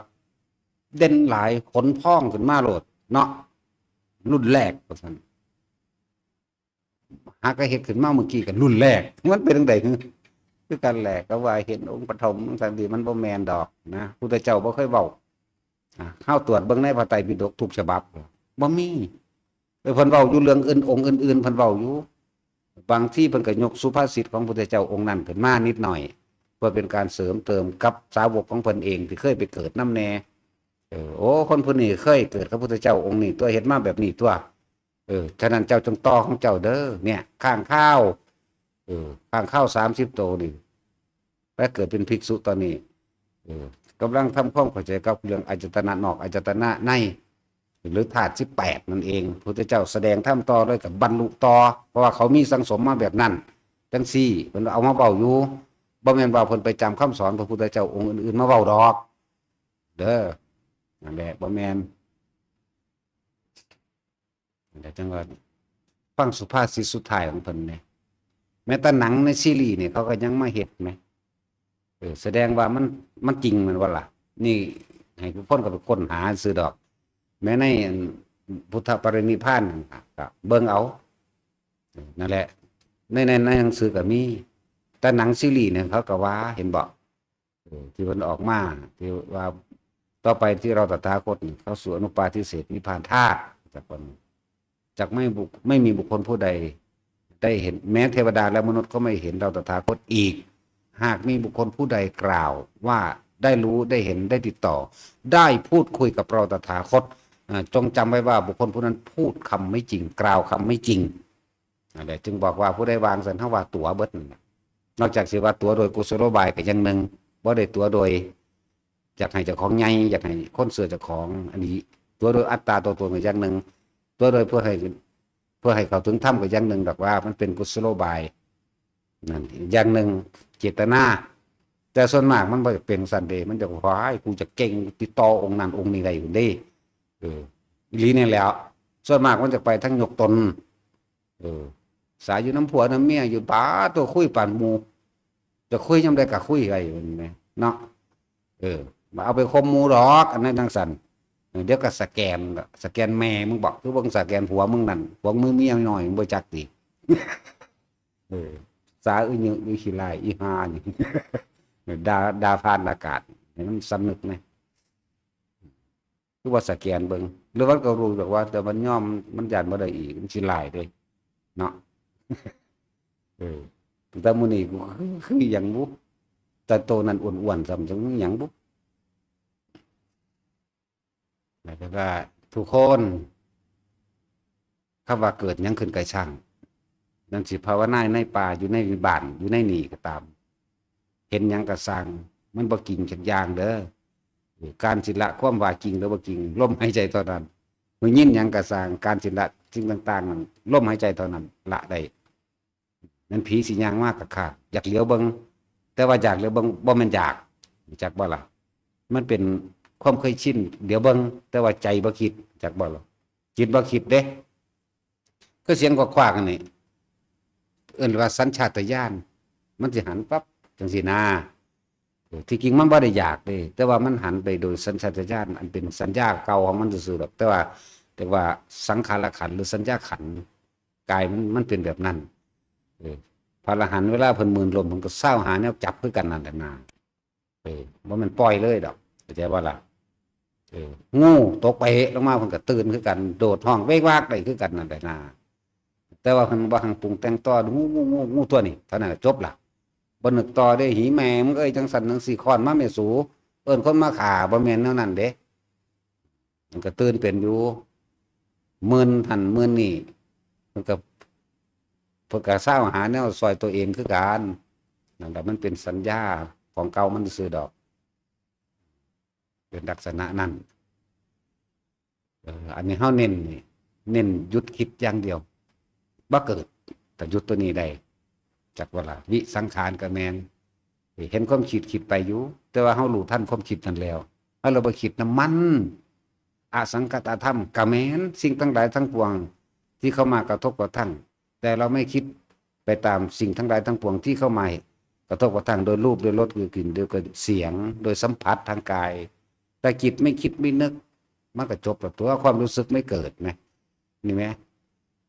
เด่นหลาย ขนพองขึ้นมาโลดเนาะ รุ่นแรกว่าซั่น หากะเฮ็ดขึ้นมาเมื่อกี้ก็รุ่นแรก มันเป็นจั่งใด๋ คือกันแหละ ก็ว่าเห็นองค์ปฐมจั่งซี้ มันบ่แม่นดอกนะ พุทธเจ้าบ่เคยเว้า อ่ะ เฮาตรวจเบิ่งในพระไตรปิฎกทุกฉบับ บ่มี เออ เพิ่นเว้าอยู่เรื่องอื่น องค์อื่นๆ เพิ่นเว้าอยู่ บางทีเพิ่นก็ยกสุภาษิตของพุทธเจ้าองค์นั้นขึ้นมานิดหน่อย เพื่อเป็นการเสริมเติมกับสาวกของเพิ่นเองที่เคยไปเกิดนำแน่ เออ โอ้ คนผู้นี้เคยเกิดกับพุทธเจ้าองค์นี้ ตัวเฮ็ดมาแบบนี้ตัว เออ ฉะนั้นเจ้าจงต่อของเจ้าเด้อ เนี่ย ค้างคาว เออ ค้างคาวสามสิบโตนี่ ไปเกิดเป็นภิกษุตอนนี้ เออ กำลังทำความเข้าใจกับเรื่องอายตนะนอก อายตนะใน หรือธาตุสิบแปดนั่นเอง พุทธเจ้าแสดงธรรมต่อเลยกับบรรลุต่อ เพราะว่าเขามีสั่งสมมาแบบนั้น จั่งซี้ เพิ่นเอามาเว้าอยู่ บ่แม่นว่าเพิ่นไปจำคำสอนพระพุทธเจ้าองค์อื่นๆ มาเว้าดอก เด้อ นั่นแหละ บ่แม่น แต่จั่งว่า ฟังสุภาษิตสุดท้ายของเพิ่นแหน่ แม้แต่หนังในซีรีส์นี่เขาก็ยังมาเฮ็ดแหม เออ แสดงว่ามัน มันจริงแม่นบ่ล่ะ นี่ให้ทุกคนก็ไปค้นหาซื่อดอก แม้ในอันพุทธปรินิพพานนั่นล่ะ ก็เบิ่งเอา เออ นั่นแหละ ใน ใน ในหนังสือก็มี แต่หนังซีรีส์เนี่ยเขาก็ว่า เห็นบ่ เออ ที่มันออกมา ที่ว่าต่อไปที่เราตถาคตนี่เข้าสู่อนุปาทิเสสนิพพานธาตุ จากคน จักไม่บุค ไม่มีบุคคลผู้ใดได้เห็น แม้เทวดาและมนุษย์ก็ไม่เห็นเราตถาคตอีก หากมีบุคคลผู้ใดกล่าวว่าได้รู้ ได้เห็น ได้ติดต่อ ได้พูดคุยกับเราตถาคต อ่า จงจำไว้ว่าบุคคลผู้นั้นพูดคำไม่จริง กล่าวคำไม่จริง นั่นแหละ จึงบอกว่าผู้ใดวางสัน เฮาว่าตั๋วเบิดนั่นน่ะ นอกจากสิว่าตั๋วโดยกุศโลบายก็อย่างหนึ่ง บ่ได้ตั๋วโดย อยากให้เจ้าของใหญ่ อยากให้คนเชื่อเจ้าของ อันนี้ตั๋วโดยอัตตาตัวตนก็อย่างหนึ่ง ตั๋วโดยเพื่อให้ เพื่อให้เข้าถึงธรรมก็อย่างหนึ่ง ดอกว่ามันเป็นกุศโลบาย นั่น อย่างหนึ่ง เจตนา แต่ส่วนมากมันบ่อยากเป็นจั่งซั้นเด้ มันจะว่า "โอ้ย กูจะเก่ง ติดต่อองค์นั้นองค์นี้ได้อยู่เด้" เออ อีหลีนี่แหล้ว ส่วนมากมันจะไปทางยกตน เออ สายอยู่นำผัวนำเมียอยู่ ป๊าด ตัวคุยปานหมู่ จะคุยยามใดก็คุยได้ มันแหมเนาะ เออ มาเอาไปข่มหมู่ดอก อันนั้นจั่งซั้น เดี๋ยวก็สแกน สแกนแม่มึงบอก คือเบิ่งสแกนผัวมึงนั่น ผัวมึงมีน้อยมึงบ่จักติ เออ สาอึยึอีขี้ลายอีห่านี่ ด่าด่าผ่านอากาศ ให้มันสำนึกนะ คือว่าสแกนเบิ่ง หรือว่าก็รู้แบบว่า แต่มันยอม มันย่านบ่ได้อีก มันสิหลายเด้ เนาะ เออ แต่มื้อนี้กูคือ คือหยังบุ แต่โตนั้นอ้วนๆ ซ้ำจังหยังบุ แล้วก็ทุกคน คำว่าเกิดหยังขึ้นก็ช่าง นั่นสิภาวนาในป่า อยู่ในบ้าน อยู่ในนี่ก็ตาม เห็นหยังก็ช่าง มันบ่จริงจักอย่างเด้อ การสิละความว่าจริงหรือบ่จริง ลมหายใจเท่านั้น ได้ยินหยังก็ช่าง การสิละสิ่งต่างๆ นั้น ลมหายใจเท่านั้น ละได้ แม่นผีสิย่างมากกะค่ะ อยากเหลียวเบิ่ง แต่ว่าอยากเหลียวเบิ่ง บ่แม่นอยาก รู้จักบ่ล่ะ มันเป็นความเคยชิน เหลียวเบิ่ง แต่ว่าใจบ่คิด จักบ่ล่ะ จิตบ่คิดเด้ คือเสียงควักๆ อันนี้ เอิ้นว่าสัญชาตญาณ มันสิหันปั๊บ จังซี่นา เออ ที่จริงมันบ่ได้อยากเด้ แต่ว่ามันหันไปโดยสัญชาตญาณ อันเป็นสัญญาเก่าของมันซื่อๆ ดอก แต่ว่า แต่ว่าสังขารขันธ์หรือสัญญาขันธ์ กายมัน มันเป็นแบบนั้น เออ พระอรหันต์เวลาเพิ่นมื่นลม เพิ่นก็ซาวหาแนวจับคือกันนั่นแหละนา เออ บ่แม่นปล่อยเลยดอก เข้าใจบ่ล่ะ เออ งูตกไปลงมา เพิ่นก็ตื่นคือกัน โดดฮ้องเวกวากได้คือกันนั่นแหละนา แต่ว่าเพิ่นบ่หังปรุงแต่งต่อ งู งู งู งูตัวนี้ เท่านั้นก็จบล่ะ บ่นึกต่อเด้ หีแม่มึงเอ้ย จังซั่นจังซี่ ค้อนมาแม่สู เอิ้นคนมาฆ่า บ่แม่นแนวนั้นเด้ มันก็ตื่นเป็นอยู่ มื่นหั่นมื่นนี่ มันก็ เพิ่นก็ซาวหาแนวซ่อยตัวเองคือกัน นั่นล่ะ มันเป็นสัญญาของเก่ามันซื่อดอก เป็นลักษณะนั้น เออ อันนี้เฮาเน้นนี่ เน้นหยุดคิดอย่างเดียว บ่เกิด แต่หยุดตัวนี้ได้ จักว่าล่ะ วิสังขารก็แม่น เห็นความคิดคิดไปอยู่ แต่ว่าเฮารู้ทันความคิดนั่นแล้ว เฮาเลยบ่คิดนำมัน อสังขตธรรมก็แม่น สิ่งทั้งหลายทั้งปวง ที่เข้ามากระทบกระทั่ง แต่เราไม่คิดไปตามสิ่งทั้งหลายทั้งปวงที่เข้ามากระทบกระทั่ง โดยรูป โดยรส โดยกลิ่น โดยเสียง โดยสัมผัสทางกาย แต่จิตไม่คิดไม่นึก มันก็จบแล้วตัว ความรู้สึกไม่เกิดนะ นี่แหม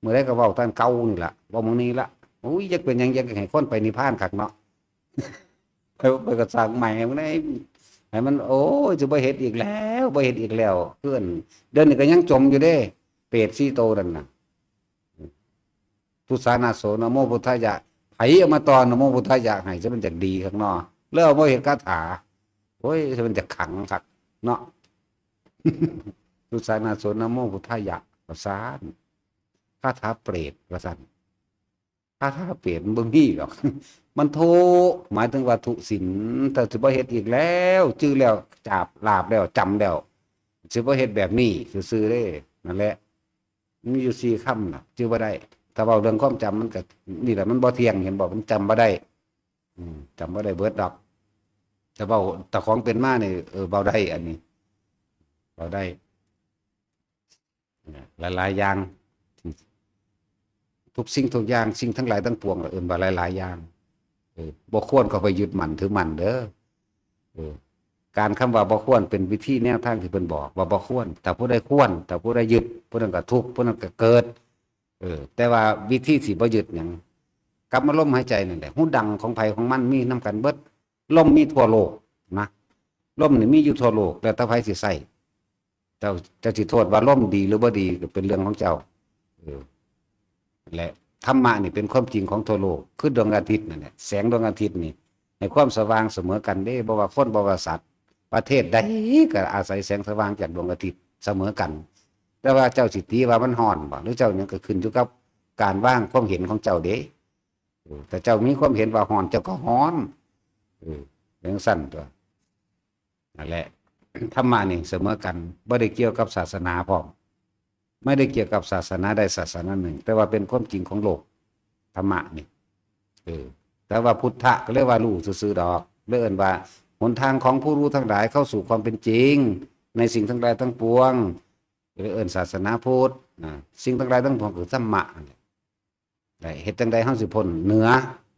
มื้อใดก็เว้าตอนเก่านี่ล่ะ เว้ามื้อนี้ละ โอ้ย อยากเป็นหยัง อยากให้คนไปนิพพานคักเนาะ ไป ไปก็สร้างใหม่ให้มันได้ ให้มัน โอ้ย สิบ่เฮ็ดอีกแล้ว บ่เฮ็ดอีกแล้ว เพื่อน เดี๋ยวนี้ก็ยังจมอยู่เด้ เปรตสี่โตนั่นน่ะ ทุสานาโส นะโมพุทธายะ ไผเอามาต่อ นะโมพุทธายะ ให้ จะมันจักดีคักเนาะ แล้วเอามาเฮ็ดคาถา โอ้ย จะมันจักขังคักเนาะ ทุสานาโส นะโมพุทธายะ ว่าซั่น คาถาเปรต ว่าซั่น คาถาเปรตมันบ่มีดอก มันทุ หมายถึงว่าทุศีล แต่สิบ่เฮ็ดอีกแล้ว จื่อแล้ว จาบ หลาบแล้ว จำแล้ว สิบ่เฮ็ดแบบนี้ซื่อๆเด้ นั่นแหละ มีอยู่สี่คำน่ะ จื่อบ่ได้ ถ้าเว้าเรื่องความจำมันก็ นี่แหละ มันบ่เที่ยง เห็นบ่ มันจำบ่ได้ อืม จำบ่ได้เบิดดอก แต่เว้า แต่ของเป็นมานี่ เออ เว้าได้ อันนี้ เว้าได้ หลายๆอย่าง ทุกสิ่งทุกอย่าง สิ่งทั้งหลายทั้งปวง เอิ้นว่าหลายๆอย่าง เออ บ่ควรเข้าไปยึดมั่นถือมั่นเด้อ เออ การคำว่าบ่ควรเป็นวิธีแนวทางที่เพิ่นบอกว่าบ่ควร ถ้าผู้ใดควร ถ้าผู้ใดยึด ผู้นั้นก็ทุกข์ ผู้นั้นก็เกิด เออ แต่ว่าวิธีสิบ่ยึดหยัง กลับมาลมหายใจนั่นแหละ ฮูดังของไผของมันมีนำกันเบิด ลมมีทั่วโลกนะ ลมนี่มีอยู่ทั่วโลก แล้วแต่ไผสิใช้ เจ้า เจ้าสิโทษว่าลมดีหรือบ่ดีก็เป็นเรื่องของเจ้า เออ และธรรมะนี่เป็นความจริงของทั่วโลก คือดวงอาทิตย์นั่นแหละ แสงดวงอาทิตย์นี่ ให้ความสว่างเสมอกันเด้ บ่ว่าคน บ่ว่าสัตว์ ประเทศใดก็อาศัยแสงสว่างจากดวงอาทิตย์เสมอกัน แต่ว่าเจ้าสิตีว่ามันร้อนบ่ หรือเจ้าหยังก็ขึ้นอยู่กับการวางความเห็นของเจ้าเด้ เออ ถ้าเจ้ามีความเห็นว่าร้อน เจ้าก็ร้อน เออ จังซั่นตัว นั่นแหละ ธรรมะนี่เสมอกัน บ่ได้เกี่ยวกับศาสนาพร้อม ไม่ได้เกี่ยวกับศาสนาใดศาสนาหนึ่ง แต่ว่าเป็นความจริงของโลก ธรรมะนี่ เออ แต่ว่าพุทธะก็เรียกว่ารู้ซื่อๆดอก เรียกเอิ้นว่า หนทางของผู้รู้ทั้งหลายเข้าสู่ความเป็นจริง ในสิ่งทั้งหลายทั้งปวง เรียกเอิ้นศาสนาพุทธนะ สิ่งทั้งหลายทั้งปวงคือธรรมะนั่นแหละ ได้ เฮ็ดจั่งใดเฮาสิพ้นเหนือ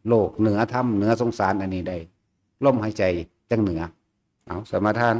โลก เหนือธรรม เหนือสงสารอันนี้ได้ ลมหายใจจั่งเหนือ เอา สมาทาน